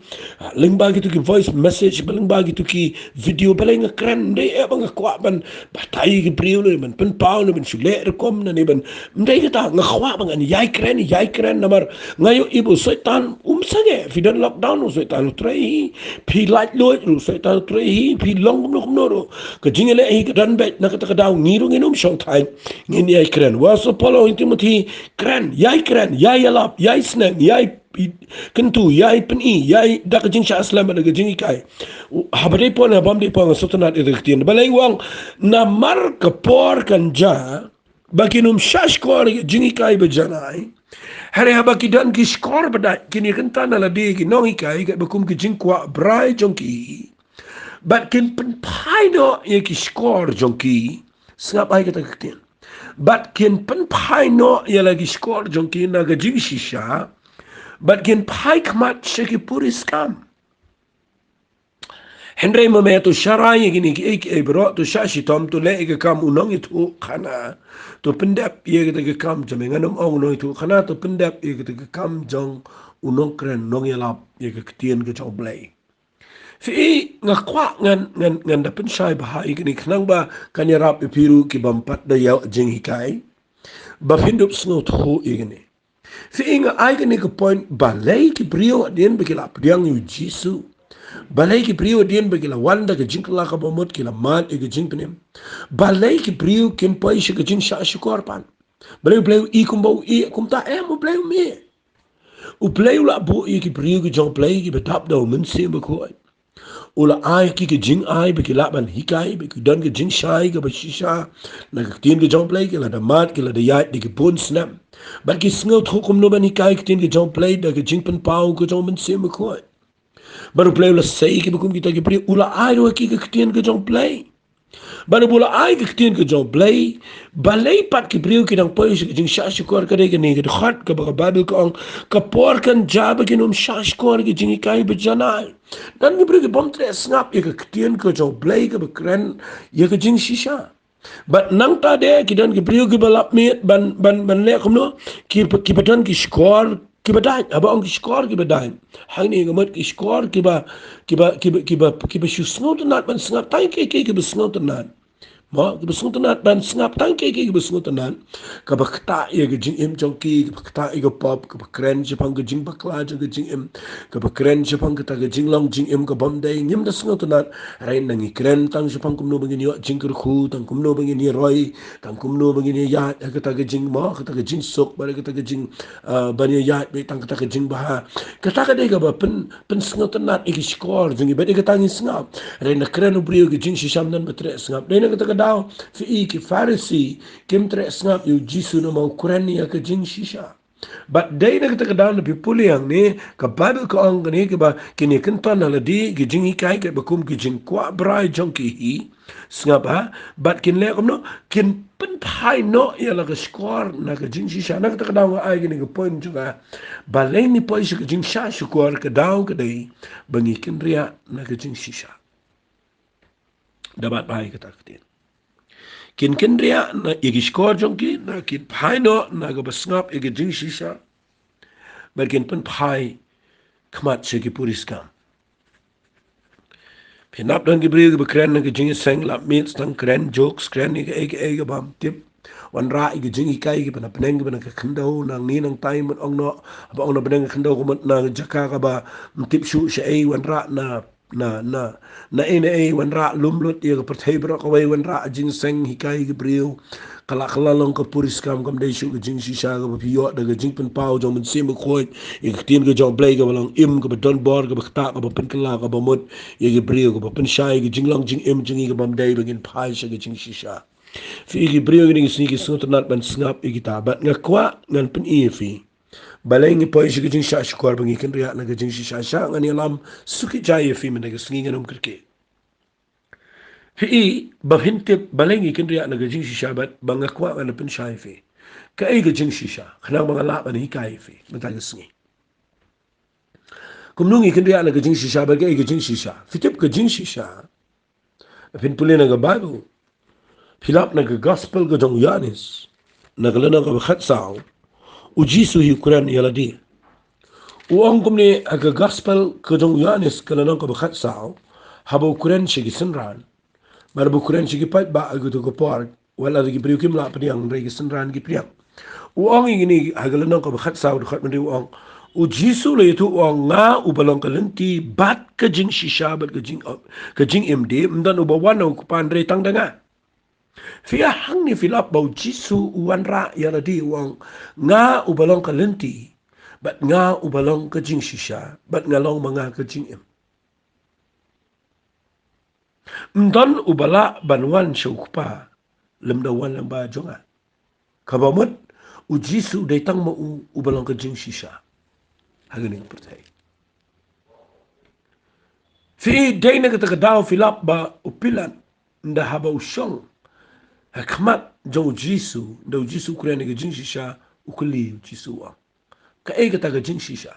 Lyngba kito ki voice message, ba lyngba kito ki video, balei nga kren? Ym dei eh ba nga kwah ban batai ïa ki briew ne ban pynpaw ne ban shu leh rukom ne ban, ym dei kata. Nga kwah ba ngan ïai kren, ïai kren namar nga ïohi ba u Soitan um sangeh. Phi don lockdown, u Soitan u trei hi. Phi laitluid ruh, u Soitan u trei hi. Phi long kumno kumno ruh, ka jingïaleh hi ka don beit. Na kata ka daw ngi ruh ngin ym shong thait, ngin ïai kren. Wat sa polo hi Timothy, kren, ïai kren, ïai ïalap, ïai sneng, ïai kyntu, ïai pyni, ïai da ka jingshah slem, da ka jinghikai. Haba dei por ne haba ym dei por, nga sngewtynnat ïa ka ktien. Balei u ong, namar ka por kan jia ba kin ym shah shkor ïa ka jinghikai ba janai. Hynrei haba ki don ki shkor ba dait, kin ïakynta na lade ïa ki nonghikai katba kum ki jingkwah brai jong ki, bad kin pynphai noh ïa ki shkor jong ki. Sngap bha ïa kata ka ktien. Bad kin pynphai noh ïa la ki shkor jong ki na ka jingshisha, bad kin phai khmat sha ki puriskam. Hynrei ma me, to sharai ïa kine kiei kiei baroh, to shah shitom, to leh ïa ka kam u nongïathuhkhana, to pyndep ïa kata ka kam jong me. Ngan ym ong u nongïathuhkhana, to pyndep ïa kata ka kam jong u nongkren, nongïalap ïa ka ktien ka jong U Blei. Phi i, nga kwah ngan, ngan, ngan da pynshai bha ïa kane khnang ba kan ïarap ïa phi ruh ki bym pat da ïoh jinghikai, ba phin dup sngewthuh ïa kane. Phi i, nga ai kane ka point, balei ki briew hadien ba ki la pdiang ïa u Jisu, balei ki briew hadien ba ki la wan da ka jingkylla kaba mut, ki la mad ïa ka jingpynim, balei ki briew kin poi sha ka jingshah shukor pat? Balei U Blei u i kumba u i? Kumta em, U Blei um i. U Blei u la buh ïa ki briew ki jong U Blei kiba dap da U Mynsiem Bakhuid. U la ai ki ka jingai ba ki lah ban hikai, ba ki don ka jingshai kaba shisha na ka ktien ka jong U Blei, ki la da mad, ki la da ïaid da ki bun snem. Bad ki sngewthuh kumno ban hikai ka ktien ka jong U Blei da ka jingpynpaw ka jong U Mynsiem Bakhuid. Bad U Blei u la sei kiba kum kita ki briew, u la ai ruh ïa ki ka ktien ka jong U Blei. Bad haba u la ai ka ktien ka jong U Blei, balei pat ki briew ki dang poi sha ka jingshah shukor? Ka dei kane ka dkhot kaba ka Baibl ka ong, ka por kan jia ba kin ym shah shukor ïa ka jinghikai ba janai. Don ki briew ki bym treh sngap ïa ka ktien ka jong U Blei kaba kren ïa ka jingshisha. Bad nangta de ki don ki briew kiba lap miet ban, ban, ban leh kumno? Ki, kiba don ki shkor kiba dait. Haba ong ki shkor kiba dait, hangne ka mut ki shkor kiba, kiba, kiba, kiba, kiba shu sngewtynnat ban sngap tang kiei kiei kiba sngewtynnat. Mo, kiba sngewtynnat ban sngap tang kiei kiei kiba sngewtynnat. Kaba ktah ïa ka jingim jong ki, kaba ktah ïa ka pop, kaba kren shaphang ka jingbakla jong ka jingim, kaba kren shaphang kata ka jinglong jingim ka bym dei. Ngim da sngewtynnat, hynrei ngi kren tang shaphang kumno ba ngin ïoh jingkyrkhu, tang kumno ba ngin ïaroi, tang kumno ba ngin ïaid ha kata ka jingmo, kata ka jingsuk, bad kata ka jing, ah, ban ïaid beit tang kata ka jingbha. Kata ka dei kaba pyn, pynsngewtynnat ïa ki shkor jong ngi, bad ïa kata ngi sngap. Hynrei na kren u briew ka jingshisha ym don ba treh sngap. Dei na kata ka daw phi i ki Pharisi kim treh sngap ïa u Jisu namar u kren ïa ka jingshisha. Bad dei na kata ka daw na phi pule hangne, ka Baibl ka ong kane, kiba kin ïakynta na lade ki jinghikai katba kum ki jingkwah brai jong ki hi. Sngap bha, bad kin leh kumno? Kin pynphai noh ïa la ka shkor na ka jingshisha. Na kata ka daw nga ai kane ka point jong nga, balei ngi poi sha ka jingshah shukor? Ka daw ka dei ba ngi kynriah na ka jingshisha. Da bat bha ïa kata ka ktien. Kin kynriah na ïa ki shkor jong ki, na kin phai noh na kaba sngap ïa ka jingshisha, bad kin pynphai khmat sha ki puriskam. Phin ap don ki briew kiba kren na ka jingïaseng, lap miet, tang kren jokes, kren ïa kaei kaei ka bym tip. Wanrah ïa ka jinghikai kiba na bneng, kiba na ka khyndew, nangne nangtai, mut ong noh, haba ong na bneng ka khyndew ka mut na ka jaka kaba ym tip shuh shaei, wanrah na, na, na, na ei na ei, wanrah lum lut ïa ka pyrthei baroh kawei, wanrah jingïaseng, hikai ki briew. Ka la, ka la long ka puriskam, kam dei shuh ka jingshisha kaba phi ïoh da ka jingpynpaw jong U Mynsiem Bakhuid ïa ka ktien ka jong U Blei kaba long im, kaba don bor, kaba ktah, kaba pynkylla, kaba mut ïa ki briew, kaba pynshai ïa ka jinglong jingim jong ngi, ka bym dei ba ngin phai sha ka jingshisha. Phi i, ki briew kine ki sngi ki sngewtynnat ban sngap ïa kita, bad nga kwah ngan pyni ïa phi, balei ngi poi sha ka jingshah shukor ba ngi kynriah na ka jingshisha. Sha ngan ïalam suki jai ïa phi mynta ka sngi, ngan ym kyrkieh. Phi i, ba phin tip balei ngi kynriah na ka jingshisha bad ba nga kwah ngan pynshai phi. Kaei ka jingshisha, khnang ba nga lah ban hikai phi mynta ka sngi. Kumno ngi kynriah na ka jingshisha bad kaei ka jingshisha? Phi tip ka jingshisha, phin pule na ka Bible, phi lap na ka Gospel ka jong u Ïoannis, na ka lynnong kaba khatsaw, u Jisu hi u kren ïa lade. U ong kumne ha ka Gospel ka jong u Ïoannis ka lynnong kaba khatsaw, haba u kren sha ki synran, bad haba u kren sha ki paidbah ha kato ka por, wat la ki briew kim lah pdiang, hynrei ki synran ki pdiang. U ong ïa kine ha ka lynnong kaba khatsaw, dkhot hynriew u ong, u Jisu u la ïathuh u ong, nga uba long ka lynti bad ka jingshisha bad ka jing, ka jingim, ym don uba wan ha u Kpa hynrei tang da nga. Phi ïa hangne phi lap ba u Jisu u wanrah ïa lade u ong, nga uba long ka lynti bad nga uba long ka jingshisha bad nga long ma nga ka jingim. Ym don uba lah ban wan sha u Kpa lymda u wan lyngba jong nga. Kaba mut u Jisu dei tang ma u uba long ka jingshisha ha kane ka pyrthei. Phi i, dei na kata ka daw phi lap ba u Pilat, ynda haba u shong ha khmat jong u Jisu, ynda u Jisu u kren ïa ka jingshisha, u kylli u Jisu u ong, kaei kata ka jingshisha?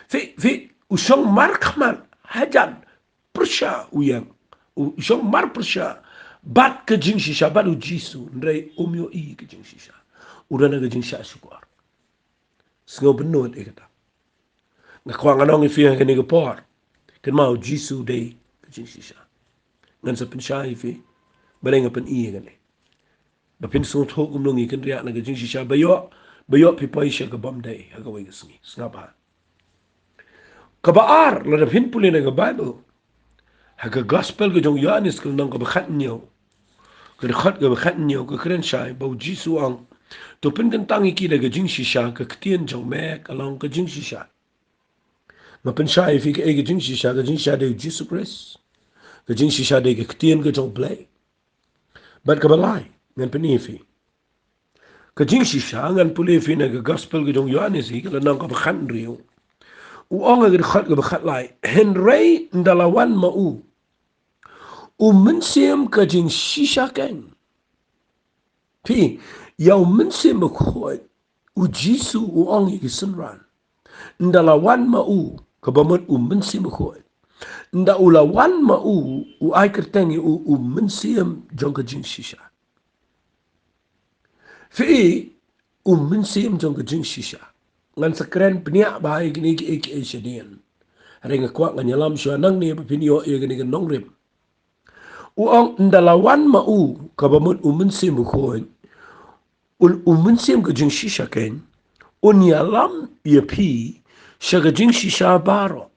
Phi, phi, u shong markhmat hajan pyrshah u ïeng. U shong mar pyrshah bad ka jingshisha bad u Jisu, hynrei um ïohi ka jingshisha. U don ha ka jingshah shukor. Sngewbha nud ïa kata. Nga kwah ngan ong ïa phi ha kane ka por, kynmaw u Jisu dei ka jingshisha. Ngan sa pynshai ïa phi balei nga pyni ïa kane. Ba phin sngewthuh kumno ngi kynriah na ka jingshisha, ba ïoh, ba ïoh phi poi sha ka bymdei ha kawei ka sngi. Sngap bha. Kaba ar, lada phin pule na ka Bible, ha ka Gospel ka jong u Ïoannis ka lynnong kaba khathynñiew, ka dkhot kaba khathynñiew ka kren shai ba u Jisu u ong, to pynkyntang ïa ki da ka jingshisha, ka ktien jong me ka long ka jingshisha. Nga pynshai ïa phi kaei ka jingshisha, ka jingshisha dei u Jisu Khrist. Ka jingshisha dei ka ktien ka jong u Blei. Bad kaba lai, ngan pyni ïa phi. Ka jingshisha, ngan pule ïa phi na ka Gospel ka jong u Ïoannis hi, ka lynnong kaba khathynriew. U ong ha ka dkhot kaba khatlai, hynrei ynda la wan ma u u Mynsiem ka jingshisha keiñ. Phi i, ïa u Mynsiem Bakhuid, u Jisu u ong ïa ki synran, ynda la wan ma u, kaba mut u Mynsiem Bakhuid, ynda u la wan ma u, u ai kyrteng ïa u, u Mynsiem jong ka jingshisha. Phi i, u Mynsiem jong ka jingshisha. Ngan sa kren bniah bha ïa kine kiei kiei shadien. Hynrei nga kwah ngan ïalam shuwa nangne ba phin ïoh ïa kane ka nongrim. U ong ynda la wan ma u, kaba mut u Mynsiem Bakhuid, u, u Mynsiem ka jingshisha keiñ, un ïalam ïa phi sha ka jingshisha baroh.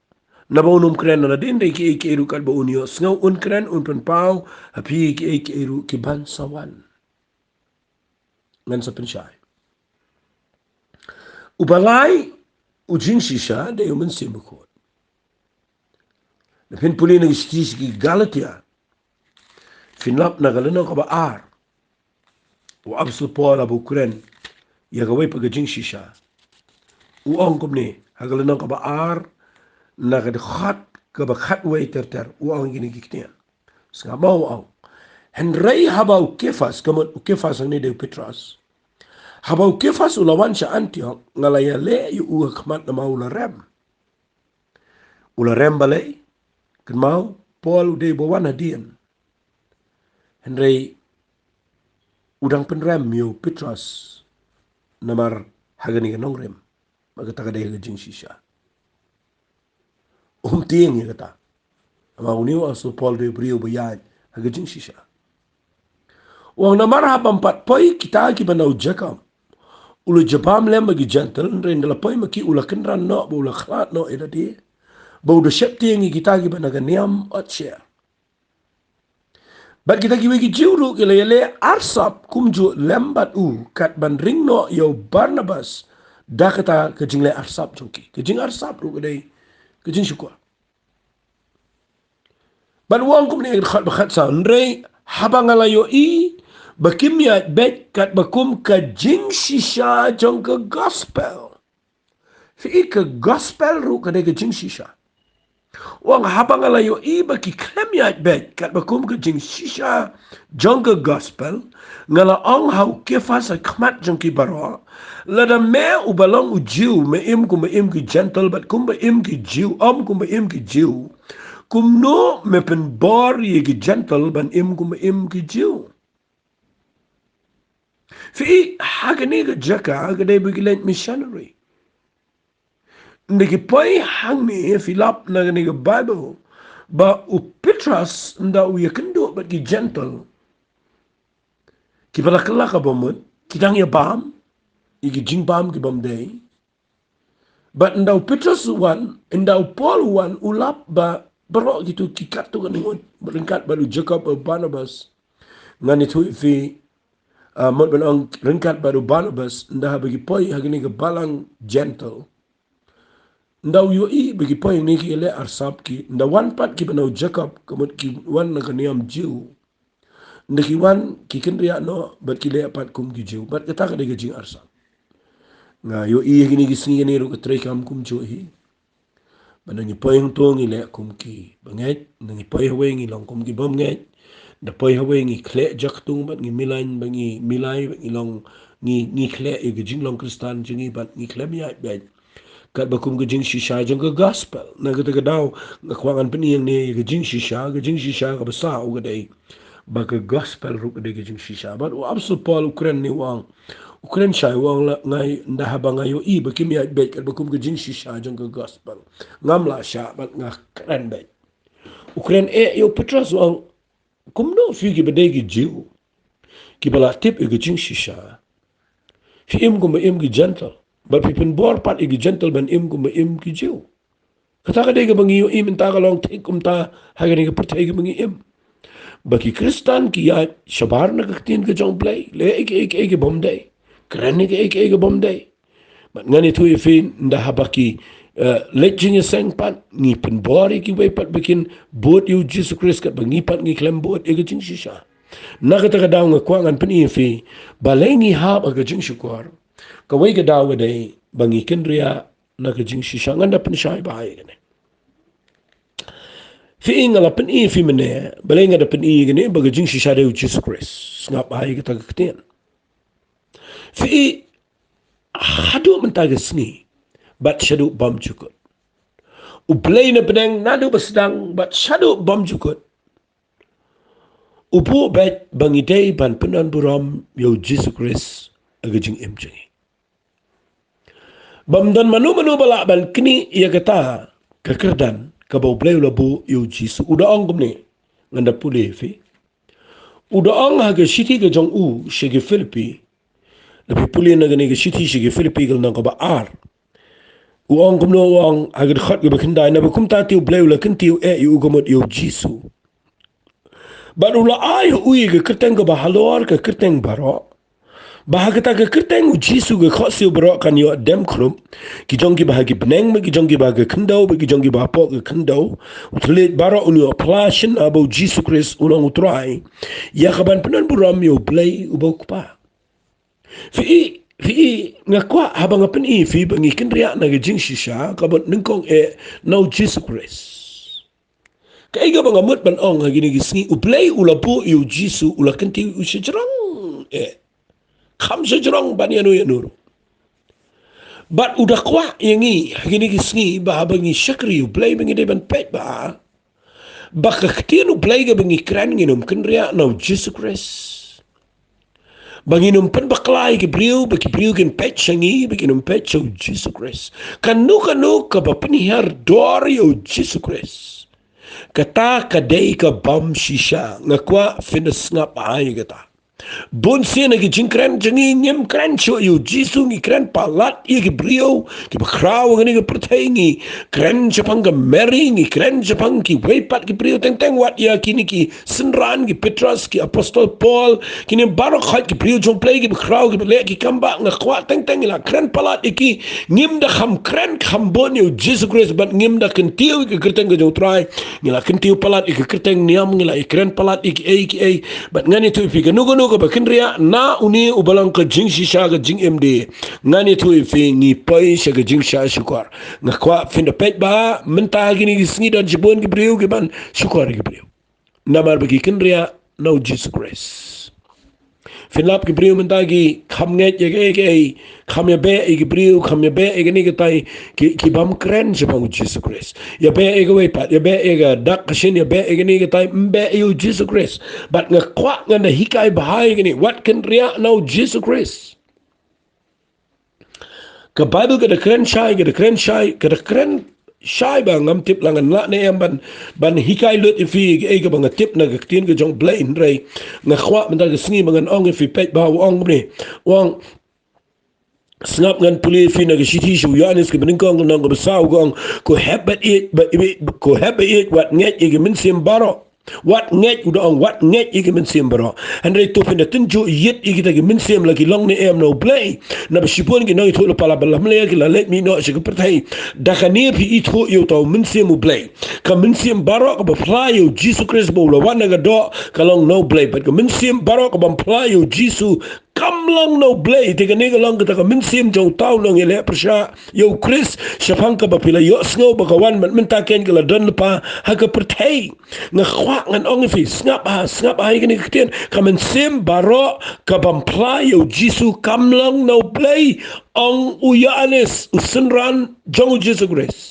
Naba un ym kren na nadien da kiei kiei ruh katba un ïohsngew, un kren, un pynpaw ha phi kiei kiei ruh kiban sa wan. Ngan sa pynshai. Uba lai u jingshisha dei u Mynsiem Bakhuid. Lada phin pule na ka shithi sha ki Galatia, phin lap na ka lynnong kaba ar, u Apostol Paul haba u kren ïa kawei pat ka jingshisha, u ong kumne ha ka lynnong kaba ar, na ka dkhot kaba khatwei ter ter, u ong kine ki ktien. Sngap mo, u ong, hynrei haba u Kefas, ka mut u Kefas hangne dei u Petros, haba u Kefas u la wan sha Antiok, nga la ïaleh ïa u ha khmat namar u la rem. U la rem balei? Kynmaw, Paul u dei uba wan hadien. Hynrei u dang pynrem ïa u Petros namar ha kane ka nongrim. Bad kata ka dei ha ka jingshisha. Um tieng ïa kata. Namar une u Apostol Paul dei u briew ba ïaid ha ka jingshisha. U ong namar haba ym pat poi kita kiba na u Jakob, u la jabam lem bad ki Jentil, hynrei ynda la poi ma ki u la kynran noh bad u la khlad noh ïa lade, ba u da sheptieng ïa kita kiba na ka niam otsher. Bad kita kiwei ki Jiw ruh ki la ïaleh arsap kumjuh lem bad u, kat ban ring noh ïa u Barnabas da kata ka jingleh arsap jong ki. Ka jingarsap ruh ka dei ka jingshukor. Bad u ong kumne ha ka dkhot ba khatsaw, hynrei haba nga la ïohi ba kim ïaid beit katba kum ka jingshisha jong ka gospel. Phi i, ka gospel ruh ka dei ka jingshisha. U ong, haba nga la ïohi ba ki khlem ïaid beit katba kum ka jingshisha jong ka gospel, nga la ong ha u Kephas ha khmat jong ki baroh, lada me uba long u Jiw me im kumba im ki Jentil, bad kumba im ki Jiw, ym kumba im ki Jiw, kumno me pynbor ïa ki Jentil ban im kumba im ki Jiw? Phi i, ha kane ka jaka ka dei ba ki leit missionary. Nda ki poi hangne, phi lap na kane ka Baibl ba u Petros nda u ïakynduh bad ki Jentil kiba la kylla ka bamut, ki dang ïa bam ïa ki jingbam ki bym dei. Bad nda u Petros u wan, nda u Paul u wan, u lap ba baroh kito ki katto katne ngut, ryngkat bad u Jakob bad u Barnabas. Ngan ïathuh ïa phi, ah, mut ban ong ryngkat bad u Barnabas, nda haba ki poi ha kane ka balang Jentil, nda u ïohi ba ki poi hangne ki leh arsap ki, nda wan pat kiba na u Jakob, ka mut ki wan na ka niam Jiw. Nda ki wan ki kynriah noh bad ki leh pat kum ki Jiw, bad kata ka dei ka jingarsap. Nga ïohi ha kine ki sngi kane ruh ka treikam kumjuh hi. Ba nda ngi poi hangto ngi leh kum ki bangeit, nda ngi poi hawei ngi long kum ki bymngeit. Nda poi hawei ngi khleh jaktung bad ngi milai, ba ngi milai, ba ngi long, ngi, ngi khleh ïa ka jinglong Khristan jong ngi bad ngi khlem ïaid beit katba kum ka jingshisha jong ka gospel. Na kata ka daw nga kwah ngan pyni hangne ïa ka jingshisha, ka jingshisha kaba saw ka dei ba ka gospel ruh ka dei ka jingshisha. Bad u Apostol Paul u kren ne u ong, u kren shai u ong la, nga, nda haba nga ïohi ba kim ïaid beit katba kum ka jingshisha jong ka gospel, ngam lah shah bad nga kren beit. U kren eh ïa u Petros u ong, kumno phi kiba dei ki Jiw, kiba la tip ïa ka jingshisha, phi im kumba im ki Jentil, bad phi pynbor pat ïa ki Jentil ban im kumba im ki Jiw? Kata ka dei kaba ngi ïohi mynta, ka long thik kumta ha kane ka pyrthei kaba ngi im. Ba ki Khristan ki ïaid shabar na ka ktien ka jong U Blei, leh ïa kiei kiei ki bym dei, kren ïa kiei kiei ki bym dei. Bad ngan ïathuh ïa phi, nda haba ki, eh, leit jingïaseng pat, ngi pynbor ïa kiwei pat ba kin bud ïa u Jisu Khrist katba ngi pat ngi khlem bud ïa ka jingshisha. Na kata ka daw nga kwah ngan pyni ïa phi, balei ngi hap ha ka jingshukor. Kawei ka daw ka dei ba ngi kynriah na ka jingshisha. Ngan da pynshai bha ïa kane. Phi i, nga la pyni ïa phi mynne, balei nga da pyni ïa kane, ba ka jingshisha dei u Jisu Khrist. Sngap bha ïa kata ka ktien. Phi i, haduh mynta ka sngi bad shaduh bymjukut, U Blei na bneng naduh ba sdang bad shaduh bymjukut u buh beit ba ngi dei ban pyndonburom ïa u Jisu Khrist ha ka jingim jong ngi. Bym don mano mano ba lah ban knieh ïa kata ka kyrdan kaba U Blei u la buh ïa u Jisu. U da ong kumne, ngan da pule ïa phi. U da ong ha ka shithi ka jong u sha ki Philippi. Lada phi pule na kane ka shithi sha ki Philippi ka lynnong kaba ar, u ong kumno, u ong ha ka dkhot kaba khyndai, naba kumta te U Blei u la kyntiew eh ïa u ka mut ïa u Jisu, bad u la ai ha u ïa ka kyrteng kaba halor ka kyrteng baroh, ba ha kata ka kyrteng u Jisu ka khohsiew baroh kan ïoh dem khrup. Ki jong kiba ha ki bneng, bad ki jong kiba ha ka khyndew, bad ki jong kiba hapoh ka khyndew. U thylliej baroh un ïoh phla shynna ba u Jisu Khrist u long u Trai, ïa kaban pyndonburom ïa U Blei uba u Kpa. Phi i, phi i, nga kwah haba nga pyni ïa phi ba ngi kynriah na ka jingshisha, ka mut nyngkong eh na u Jisu Khrist. Kaei kaba nga mut ban ong ha kine ki sngi, U Blei u la buh ïa u Jisu, u la kyntiew ïa u shajrong eh, kham shajrong ban ïano ïano ruh. Bad u da kwah ïa ngi ha kine ki sngi ba haba ngi shakri U Blei ba ngi dei ban peit bha ba ka ktien U Blei kaba ngi kren ngin ym kynriah na u Jisu Khrist. Ba ngin ym pynbakla ïa ki briew, ba ki briew kin peit sha ngi, ba kin ym peit sha u Jisu Khrist. Kano kano kaba pynhiar dor ïa u Jisu Khrist, kata ka dei ka bym shisha. Nga kwah phin da sngap bha ïa kata. Bun sien ha ki jingkren jong ngi ngim kren shuh ïa u Jisu, ngi kren palat ïa ki briew kiba khraw ha kane ka pyrthei. Ngi kren shaphang ka Mary, ngi kren shaphang kiwei pat ki briew teng teng, wat ïa kine ki synran, ki Petros, ki Apostol Paul, kine baroh khoit ki briew jong U Blei kiba khraw, kiba leh ki kam bah. Nga kwah teng teng ngi la kren palat ïa ki. Ngim da kham kren kham bun ïa u Jisu Khrist bad ngim da kyntiew ïa ka kyrteng ka jong u Trai. Ngi la kyntiew palat ïa ka kyrteng niam, ngi la ïa kren palat ïa kiei kiei. Bad ngan ïathuh ïa phi, kano kano kaba kynriah na une uba long ka jingshisha ka jingim de. Ngan ïathuh ïa phi, ngi poi sha ka jingshah shukor. Nga kwah phin da peit ba mynta kine ki sngi don shibun ki briew kiban shukor ïa ki briew. Namar ba ki kynriah na u Jisu Khrist. Phin lap ki briew mynta ki kham ngeit ïa kiei kiei, kham ïabeh ïa ki briew, kham ïabeh ïa kine kitai ki, ki bym kren shaphang u Jisu Khrist. Ïabeh ïa kawei pat, ïabeh ïa ka dak ka shin, ïabeh ïa kine kitai, ym beh ïa u Jisu Khrist. Bad nga kwah ngan da hikai bha ïa kine, wat kynriah na u Jisu Khrist. Ka Baibl ka da kren shai, ka da kren shai, ka da kren shai ba ngam tip la ngan lah ne em ban, ban hikai lut ïa phi ïa kaei kaba nga tip na ka ktien ka jong U Blei, hynrei nga kwah mynta ka sngi ba ngan ong ïa phi, peit ba u ong kumne. U ong, sngap, ngan pule ïa phi na ka shithi sha u Ïoannis kaba nyngkong, ka lynnong kaba saw, ka ong, ko hep bad ïeit, ba, ba, ko hep bad ïeit, wat ngeit ïa ki mynsiem baroh. Wat ngeit, u da ong, wat ngeit ïa ki mynsiem baroh. Hynrei to phin da tynjuh ïeit ïa kita ki mynsiem, la ki long ne em na U Blei. Naba shibun ki nongïathuhlypa la ba lam leh ki la leit mih noh sha ka pyrthei. Da kane phi ithuh ïa uta u Mynsiem U Blei. Ka mynsiem baroh kaba phla ïa u Jisu Khrist ba u la wan na ka doh ka long na U Blei. Bad ka mynsiem baroh ka bym phla ïa u Jisu kam long na U Blei. Te kane ka long kata ka mynsiem jong uta u nongïaleh pyrshah ïa u Khrist, shaphang kaba phi la ïohsngew ba ka wan, bad mynta kein ka la don lypa ha ka pyrthei. Nga kwah ngan ong ïa phi, sngap ha, sngap ha ïa kane ka ktien, ka mynsiem baroh ka bym phla ïa u Jisu kam long na U Blei, ong u Ïoannis, u synran jong u Jisu Khrist.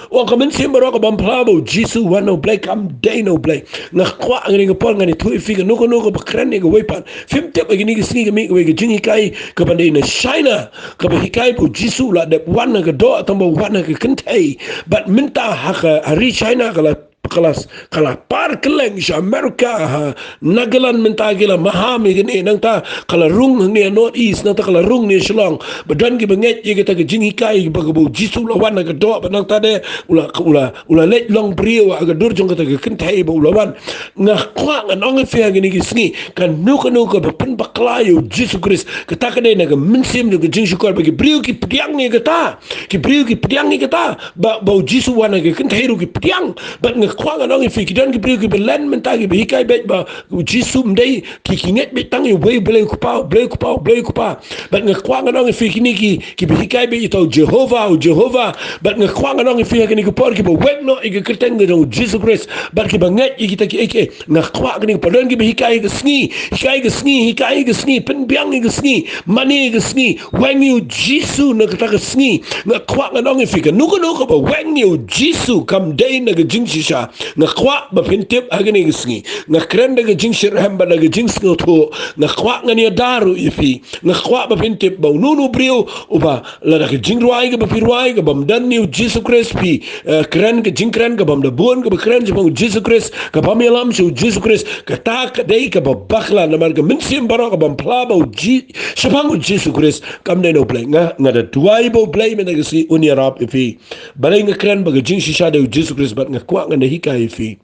U ong ka mynsiem baroh ka bym phla ba u Jisu u wan na U Blei kam dei na U Blei. Nga kwah ha kane ka por ngan ïathuh ïa phi, kano kano kaba kren ïa kawei pat. Phim tip, ha kine ki sngi ka mih kawei ka jinghikai kaba dei na China, kaba hikai ba u Jisu u la dep wan na ka doh tang ba u wan ha ka kynthei. Bad mynta ha ka, ha ri China ka la, ka la, ka la par kylleng sha America, ha Nagaland mynta ki la maham ïa kane, nangta ka la rung hangne North East, nangta ka la rung hangne Shillong. Ba don kiba ngeit ïa kata ka jinghikai ba kaba u Jisu u la wan na ka doh, bad nangta de u la, u la, u la leit long briew ha ka dur jong kata ka kynthei ba u la wan. Nga kwah ngan ong ïa phi ha kine ki sngi, kano kano kaba pynbakla ïa u Jisu Khrist, kata ka dei na ka mynsiem jong ka jingshukor, ba ki briew ki pdiang ïa kata, ki briew ki pdiang ïa kata, ba, ba u Jisu u wan ha ka kynthei ruh ki pdiang. Bad nga kwah ngan ong ïa phi, ki don ki briew kiba len mynta kiba hikai beit ba u Jisu ym dei, ki, ki ngeit beit tang ïa uwei U Blei, u Kpa, U Blei, u Kpa, U Blei, u Kpa. Bad nga kwah ngan ong ïa phi, kine ki, kiba hikai beit ïa uta u Jehova, u Jehova. Bad nga kwah ngan ong ïa phi ha kine ki por kiba weng noh ïa ka kyrteng ka jong u Jisu Khrist, bad kiba ngeit ïa kita kiei kiei. Nga kwah kine ki por, don kiba hikai ïa ka sngi, hikai ïa ka sngi, hikai ïa ka sngi, pynbiang ïa ka sngi, mane ïa ka sngi, weng ïa u Jisu na kata ka sngi. Nga kwah ngan ong ïa phi, kano kano kaba weng ïa u Jisu kam dei na ka jingshisha. Nga kwah ba phin tip ha kane ka sngi. Nga kren da ka jingshitrhem bad da ka jingsngewthuh. Nga kwah ngan ïada ruh ïa phi. Nga kwah ba phin tip ba uno uno u briew uba lada ka jingrwai kaba phi rwai ka bym don ïa u Jisu Khrist, phi, eh, kren ka jingkren ka bym da bun, kaba kren shaphang u Jisu Khrist, ka bym ïalam sha u Jisu Khrist, kata ka dei kaba bakla, namar ka mynsiem baroh ka bym phla ba u Ji-, shaphang u Jisu Khrist kam dei na U Blei. Nga, nga da duwai ba U Blei mynta ka sngi un ïarap ïa phi. Balei nga kren ba ka jingshisha dei u Jisu Khrist, bad nga kwah ngan da hikai ïa phi.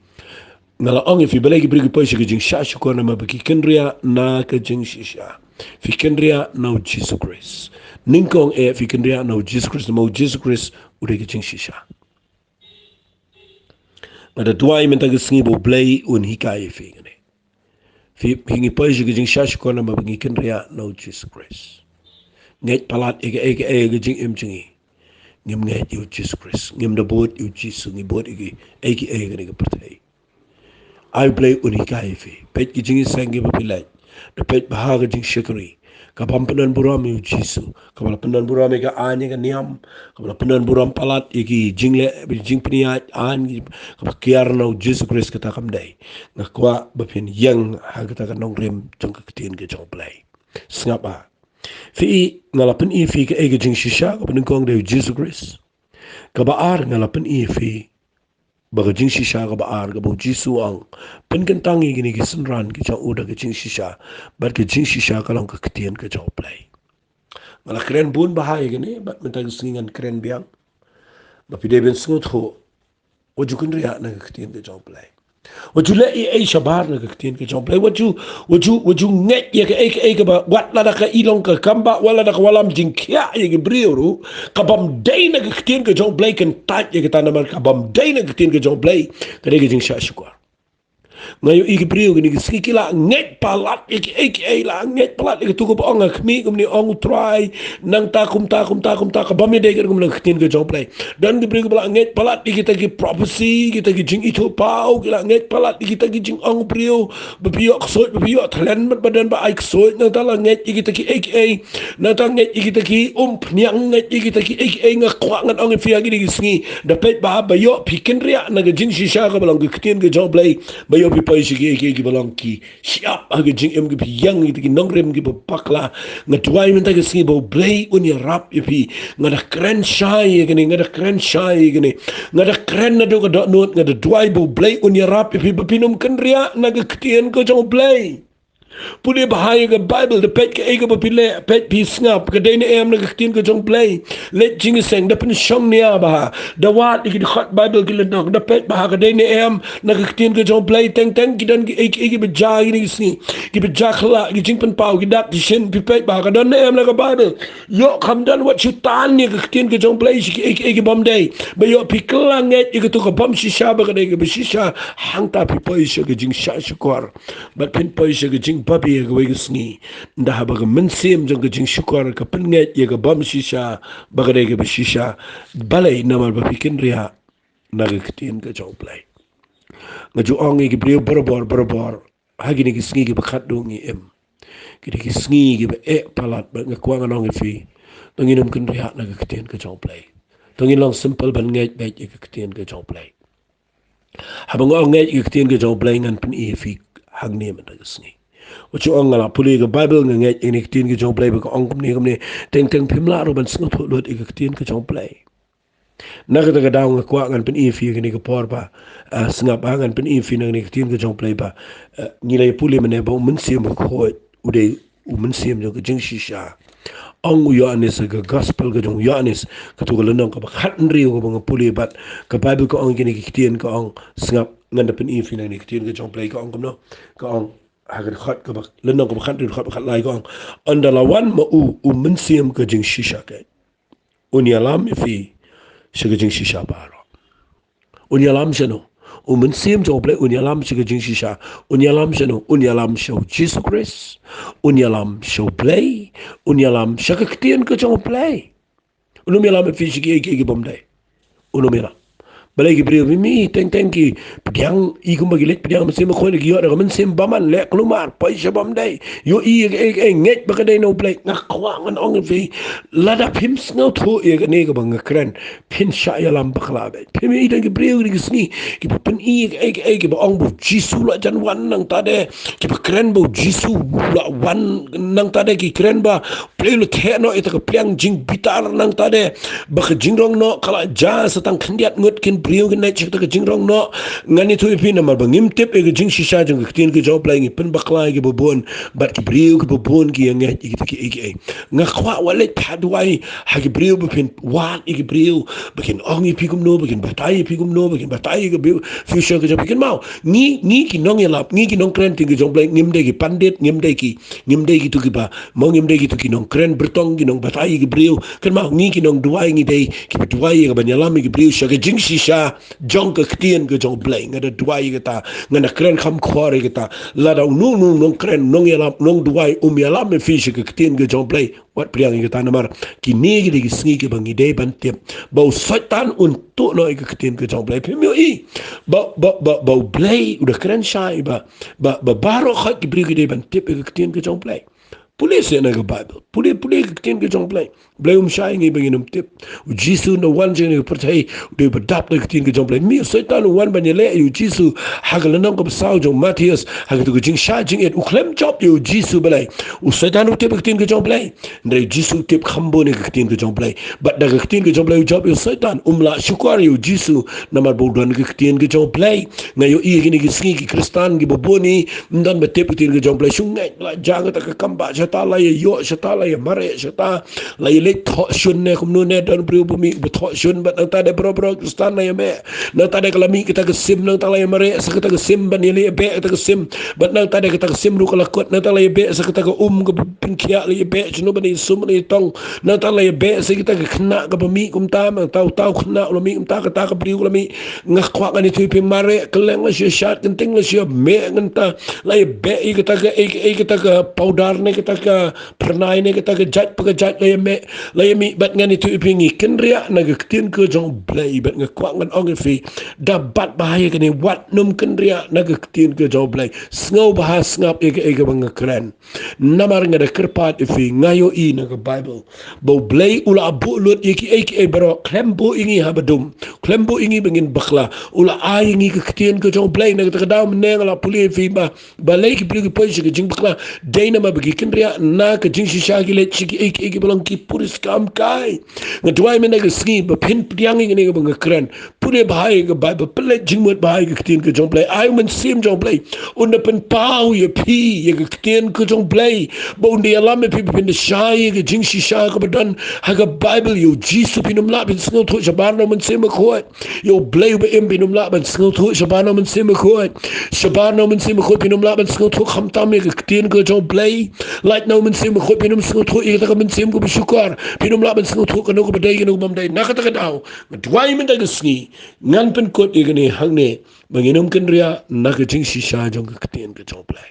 Nga la ong ïa phi, balei ki briew ki poi sha ka jingshah shukor, namar ba ki kynriah na ka jingshisha. Phi kynriah na u Jisu Khrist. Nyngkong eh phi kynriah na u Jisu Khrist, namar u Jisu Khrist u dei ka jingshisha. Nga da duwai mynta ka sngi ba U Blei un hikai ïa phi kane. Phi, phi, ngi poi sha ka jingshah shukor namar ba ngi kynriah na u Jisu Khrist. Ngeit palat ïa kaei kaei ka jingim jong ngi. Ngim ngeit ïa u Jisu Khrist. Ngim da bud ïa u Jisu, ngi bud ïa kiei kiei ha kane ka pyrthei. Ai Blei un hikai ïa phi. Peit ki jingïaseng kiba phi leit. Da peit bha ka jingshakri. Ka bym pyndon burom ïa u Jisu. Kaba la pyndon burom ïa ka aiñ ïa ka niam. Kaba la pyndon burom palat ïa ki jingleh, jingpynïaid aiñ, kaba kiar na u Jisu Khrist, kata kam dei. Nga kwah ba phin ïeng ha kata ka nongrim jong ka ktien ka jong U Blei. Sngap bha. Phi, nga la pyni ïa phi kaei ka jingshisha, kaba nyngkong dei u Jisu Khrist. Kaba ar, nga la pyni ïa phi ba ka jingshisha kaba ar, kaba u Jisu u ong, pynkyntang ïa kine ki synran ki jong u da ka jingshisha, bad ka jingshisha ka long ka ktien ka jong U Blei. Nga la kren bun bha ïa kane, bad mynta ka sngi ngan kren biang. Ba phi dei ban sngewthuh, wat ju kynriah na ka ktien ka jong U Blei. Wat ju leh ei ei shabar na ka ktien ka jong U Blei. Wat ju, wat ju, wat ju ngeit ïa kaei kaei kaba, wat lada ka i long ka kambah, wat lada ka wallam jingkhiah ïa ki briew ruh, ka bym dei na ka ktien ka jong U Blei, kyntait ïa kata, namar ka bym dei na ka ktien ka jong U Blei, ka dei ka jingshah shukor. Nga ïohi ki briew kine ki sngi ki la ngeit palat ïa kiei kiei, la ngeit palat ïa katu kaba ong ha khmih kumne, ong U Trai, nangta kumta kumta kumta, ka bym ïadei katkum na ka ktien ka jong U Blei. Don ki briew kiba la ngeit palat ïa kita ki prophecy, kita ki jingithuhpaw, ki la ngeit palat ïa kita ki jingong briew, ba phi ïoh ksuid, ba phi ïoh thlen, bad ba don ba ai ksuid, nangta la ngeit ïa kita kiei kiei. Nangta ngeit ïa kita ki umphniang, ngeit ïa kita kiei kiei. Nga kwah ngan ong ïa phi ha kine ki sngi, da peit bha, ba ïoh phi kynriah na ka jingshisha kaba long ka ktien ka jong U Blei, ba ïoh phi poi sha kiei kiei kiba long ki shyiap ha ka jingim, ki pdiang ïa kita ki nongrim kiba bakla. Nga duwai mynta ka sngi ba U Blei un ïarap ïa phi. Nga da kren shai ïa kane, nga da kren shai ïa kane. Nga da kren naduh ka dohnud, nga da duwai ba U Blei un ïarap ïa phi ba phin ym kynriah na ka ktien ka jong U Blei. Pule bha ïa ka Baibl, da peit kaei kaba phi leh, peit phi sngap, ka dei ne em na ka ktien ka jong U Blei. Leit jingïaseng, da pynshong nia bha, da wad ïa ki dkhot Baibl ki lynnong, da peit bha ka dei ne em na ka ktien ka jong U Blei. Teng teng ki don kiei kiei kiba jia kine ki sngi, kiba jia khlak, ki jingpynpaw, ki dak ki shin, phi peit bha ka don ne em na ka Baibl. Ïoh kham don, wat shu tan ïa ka ktien ka jong U Blei sha kiei kiei ki bym dei, ba ïoh phi kylla ngeit ïa katu ka bym shisha ba ka dei kaba shisha, hangta phi poi sha ka jingshah shukor. Bad phin poi sha ka jingbabe ha kawei ka sngi, ynda haba ka mynsiem jong ka jingshukor ka pynngeit ïa ka bym shisha ba ka dei kaba shisha. Balei? Namar ba phi kynriah na ka ktien ka jong U Blei. Nga ju ong ïa ki briew barabor barabor, ha kine ki sngi kiba khatduh ngi im, kine ki sngi kiba eh palat, bad nga kwah ngan ong ïa phi, to ngin ym kynriah na ka ktien ka jong U Blei. To ngin long simple ban ngeit beit ïa ka ktien ka jong U Blei. Haba nga ong ngeit ïa ka ktien ka jong U Blei, ngan pyni ïa phi hangne mynta ka sngi. Wat shu ong nga la pule ka Baibl, nga ngeit ïa kane ka ktien ka jong U Blei ba ka ong kumne kumne. Teng teng phim lah ruh ban sngewthuh lut ïa ka ktien ka jong U Blei. Na kata ka daw nga kwah ngan pyni ïa phi kane ka por ba, ah, sngap, ah, ngan pyni ïa phi na kane ka ktien ka jong U Blei ba, ah, ngi la ïa pule mynne ba U Mynsiem Bakhuid u dei U Mynsiem jong ka jingshisha. Ong u Ïoannis ha ka Gospel ka jong u Ïoannis, katu ka lynnong kaba khathynriew kaba nga pule bad ka Baibl ka ong kine ki ktien, ka ong, sngap, ngan da pyni ïa phi na kane ka ktien ka jong U Blei, ka ong kumno, ka ong ha ka dkhot kaba, lynnong kaba khathynriew, dkhot ba khatlai, ka ong, ynda la wan ma u, U Mynsiem ka jingshisha, ka un ïalam ïa phi sha ka jingshisha baroh. Un ïalam shano? U Mynsiem jong U Blei un ïalam sha ka jingshisha. Un ïalam shano? Un ïalam sha U Jisu Khrist. Un ïalam sha U Blei. Un ïalam sha ka ktien ka jong U Blei. Un ym ïalam ïa phi sha kiei kiei ki bym dei. Un ym ïalam. Balei ki briew, mi, mi teng teng ki pdiang, i kumba ki leit pdiang Mynsiem Bakhuid, ki ïoh da ka mynsiem bymman, leh kulmar, poi sha bym dei. Ïohi ïa kaei kaei, ngeit ba ka dei na U Blei. Nga kwah ngan ong ïa phi, lada phim sngewthuh ïa kane kaba nga kren, phin shah ïalam bakla beit. Phim ïohi, don ki briew kine ki sngi kiba pyni ïa kaei kaei, kiba ong ba U Jisu la jan wan nangta de, kiba kren ba U Jisu la wan nangta de, ki kren ba U Blei u la theh noh ïa kata ka pliang jingbitar nangta de, ba ka jingrong noh ka la jia sa tang khyndiat ngut, kin briew kin leit sha kata ka jingrong noh. Ngan ïathuh ïa phi, namar ba ngim tip ïa ka jingshisha jong ka ktien ka jong U Blei, ngi pynbakla ïa kiba bun, bad ki briew kiba bun ki ïa ngeit ïa kita kiei kiei. Nga kwah wat leit phah duwai ha ki briew ba phin wad ïa ki briew ba kin ong ïa phi kumno, ba kin batai ïa phi kumno, ba kin batai ïa ka briew future ka jong phi. Kynmaw, ngi, ngi ki nongïalap, ngi ki nongkren ktien ka jong U Blei, ngim dei ki pandit, ngim dei ki, ngim dei kitu kiba, mo, ngim dei kitu ki nongkren byrtong, ki nongbatai ïa ki briew. Kynmaw, ngi ki nongduwai ngi dei kiba duwai ïa kaban ïalam ïa ki briew sha ka jingshisha jong ka ktien ka jong U Blei. Nga da duwai ïa kata, nga da kren kham khor ïa kata. Lada uno uno u nongkren, nongïalap, nongduwai um ïalam ïa phi sha ka ktien ka jong U Blei, wat pdiang ïa kata, namar kine ki dei ki sngi kiba ngi dei ban tip ba u Soitan un tuh noh ïa ka ktien ka jong U Blei. Phim ïohi ba, ba, ba, ba U Blei u da kren shai ba, ba, ba baroh khoit ki briew ki dei ban tip ïa ka ktien ka jong U Blei. Pule seh na ka Baibl. Pule, pule ka ktien ka jong U Blei. U Blei um shah ïa ngi ba ngin ym tip. U Jisu u wan sha kane ka pyrthei, u dei ba dap da ka ktien ka jong U Blei. Mi, u Soitan u wan ban ïaleh ïa u Jisu ha ka lynnong kaba saw jong u Mathaios, ha katu ka jingshah jingit, u khlem jop ïa u Jisu. Balei? U Soitan u tip ïa ka ktien ka jong U Blei. Hynrei u Jisu u tip kham bun ïa ka ktien ka jong U Blei. Bad da ka ktien ka jong U Blei u jop ïa u Soitan. Um lah shukor ïa u Jisu namar ba u don ka ktien ka jong U Blei. Nga ïohi ïa kine ki sngi ki Khristan kiba bun hi, ym don ba tip ka ktien ka jong U Blei. Shu ngeit ba la jia kata ka kam ba sha shata, la ïa ïoh shata, la ïa mareh shata, la ïa leit thoh shun ne kumno ne, don briew ba mih ba thoh shun, bad nangta de baroh baroh Khristan la ïa meh. Nangta de ka la mih kata ka sim, nangta la ïa mareh sa kata ka sim, ban ïa leit beh kata ka sim, bad nangta de kata ka sim ruh ka la kut, nangta la ïa beh sa kata ka um kaba pynkhiah, la ïa beh shano ban ïa sum, ban ïa tong, nangta la ïa beh sa kata ka khynnah kaba mih kumta, nangta uta u khynnah u la mih kumta, kata ka briew ka la mih. Nga kwah ngan ïathuh ïa phi, mareh kylleng la shu shad, kynting la shu meh, nangta la ïa beh ïa kata ka, ïa, ïa kata ka powder ne kata ka phyrnai ne kata ka jait pa ka jait, la ïa meh, la ïa mih. Bad ngan ïathuh ïa phi, ngi kynriah na ka ktien ka jong U Blei, bad nga kwah ngan ong ïa phi, da bat bha ïa kane, wat nym kynriah na ka ktien ka jong U Blei. Sngewbha sngap ïa kaei kaba nga kren. Namar nga da kyrpad ïa phi, nga ïohi na ka Baibl ba U Blei u la buh lut ïa kiei kiei baroh, khlem buh ïa ngi haba dum, khlem buh ïa ngi ba ngin bakla. U la ai ïa ngi ka ktien ka jong U Blei. Na kata ka daw mynne nga la pule ïa phi ba balei ki briew ki poi sha ka jingbakla, dei namar ba ki kynriah na ka jingshisha, ki leit sha kiei kiei kiba long ki puriskam kai. Nga duwai mynta ka sngi ba phin pdiang ïa kane kaba nga kren. Pule bha ïa ka Baibl, pynleit jingmut bha ïa ka ktien ka jong U Blei. Ai U Mynsiem jong U Blei un da pynpaw ïa phi ïa ka ktien ka jong U Blei, ba un da ïalam ïa phi ba phin da shai ïa ka jingshisha kaba don ha ka Baibl. Ïa U Jisu phin ym lah ban sngewthuh shabar na U Mynsiem Bakhuid. Ïa U Blei uba im phin ym lah ban sngewthuh shabar na U Mynsiem Bakhuid. Shabar na U Mynsiem Bakhuid phin ym lah ban sngewthuh khamtam ïa ka ktien ka jong U Blei. Lait na U Mynsiem Bakhuid phin ym sngewthuh ïa kata ka mynsiem kaba shukor. Phin ym lah ban sngewthuh kano kaba dei, kano kaba ym dei. Na kata ka daw nga duwai mynta ka sngi, ngan pynkut ïa kane hangne, ba ngin ym kynriah na ka jingshisha jong ka ktien ka jong U Blei.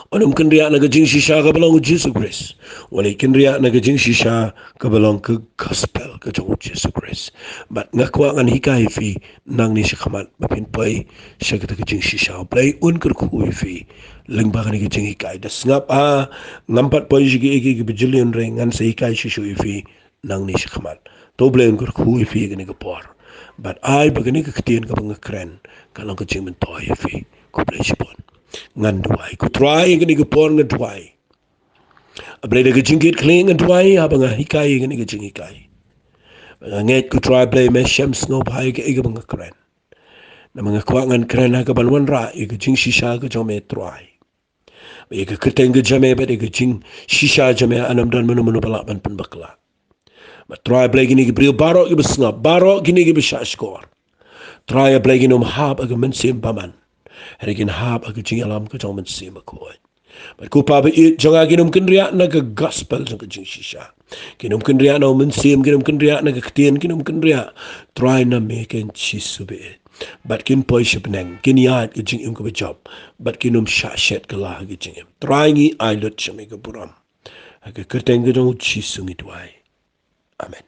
Wat nym kynriah na ka jingshisha kaba long U Jisu Khrist. Wat nym kynriah na ka jingshisha kaba long ka gospel ka jong U Jisu Khrist. Bad nga kwah ngan hikai ïa phi nangne shakhmat ba phin poi sha kata ka jingshisha. U Blei un kyrkhu ïa phi lyngba kane ka jinghikai. Da sngap, ah, ngam pat poi sha kiei kiei kiba jylliew, hynrei ngan sa hikai shuh shuh ïa phi nangne shakhmat. To U Blei un kyrkhu ïa phi ïa kane ka por. Bad ai ba kane ka ktien kaba nga kren ka long ka jingmyntoi ïa phi. Khublei shibun. Ngan duwai. Ko Trai, ïa kane ka por nga duwai. A Blei, da ka jingkit khlieh nga duwai haba nga hikai ïa kane ka jinghikai. Nga ngeit, ko Trai Blei, me shem sngewbha ïa kaei kaba nga kren. Namar nga kwah ngan kren ha kaban wanrah ïa ka jingshisha ka jong me, Trai. Ba ïa ka kyrteng ka jong me bad ïa ka jingshisha jong me, yn ym don mano mano ba lah ban pynbakla. Bad Trai Blei, kine ki briew baroh kiba sngap, baroh kine kiba shahshkor, Trai Blei, kin ym hap ha ka mynsiem bymman, hynrei kin hap ha ka jingïalam ka jong U Mynsiem Bakhuid. Bad ko Pa ba ïeit jong nga, kin ym kynriah na ka gospel jong ka jingshisha. Kin ym kynriah na U Mynsiem, kin ym kynriah na ka ktien, kin ym kynriah, Trai, na me ken Jisu ba ïeit. Bad kin poi sha bneng, kin ïaid ka jingim kaba jop. Bad kin ym shah shet kylla ha ka jingim. Trai, ngi ai lut sha me ka burom. Ha ka kyrteng ka jong U Jisu ngi duwai. Amen.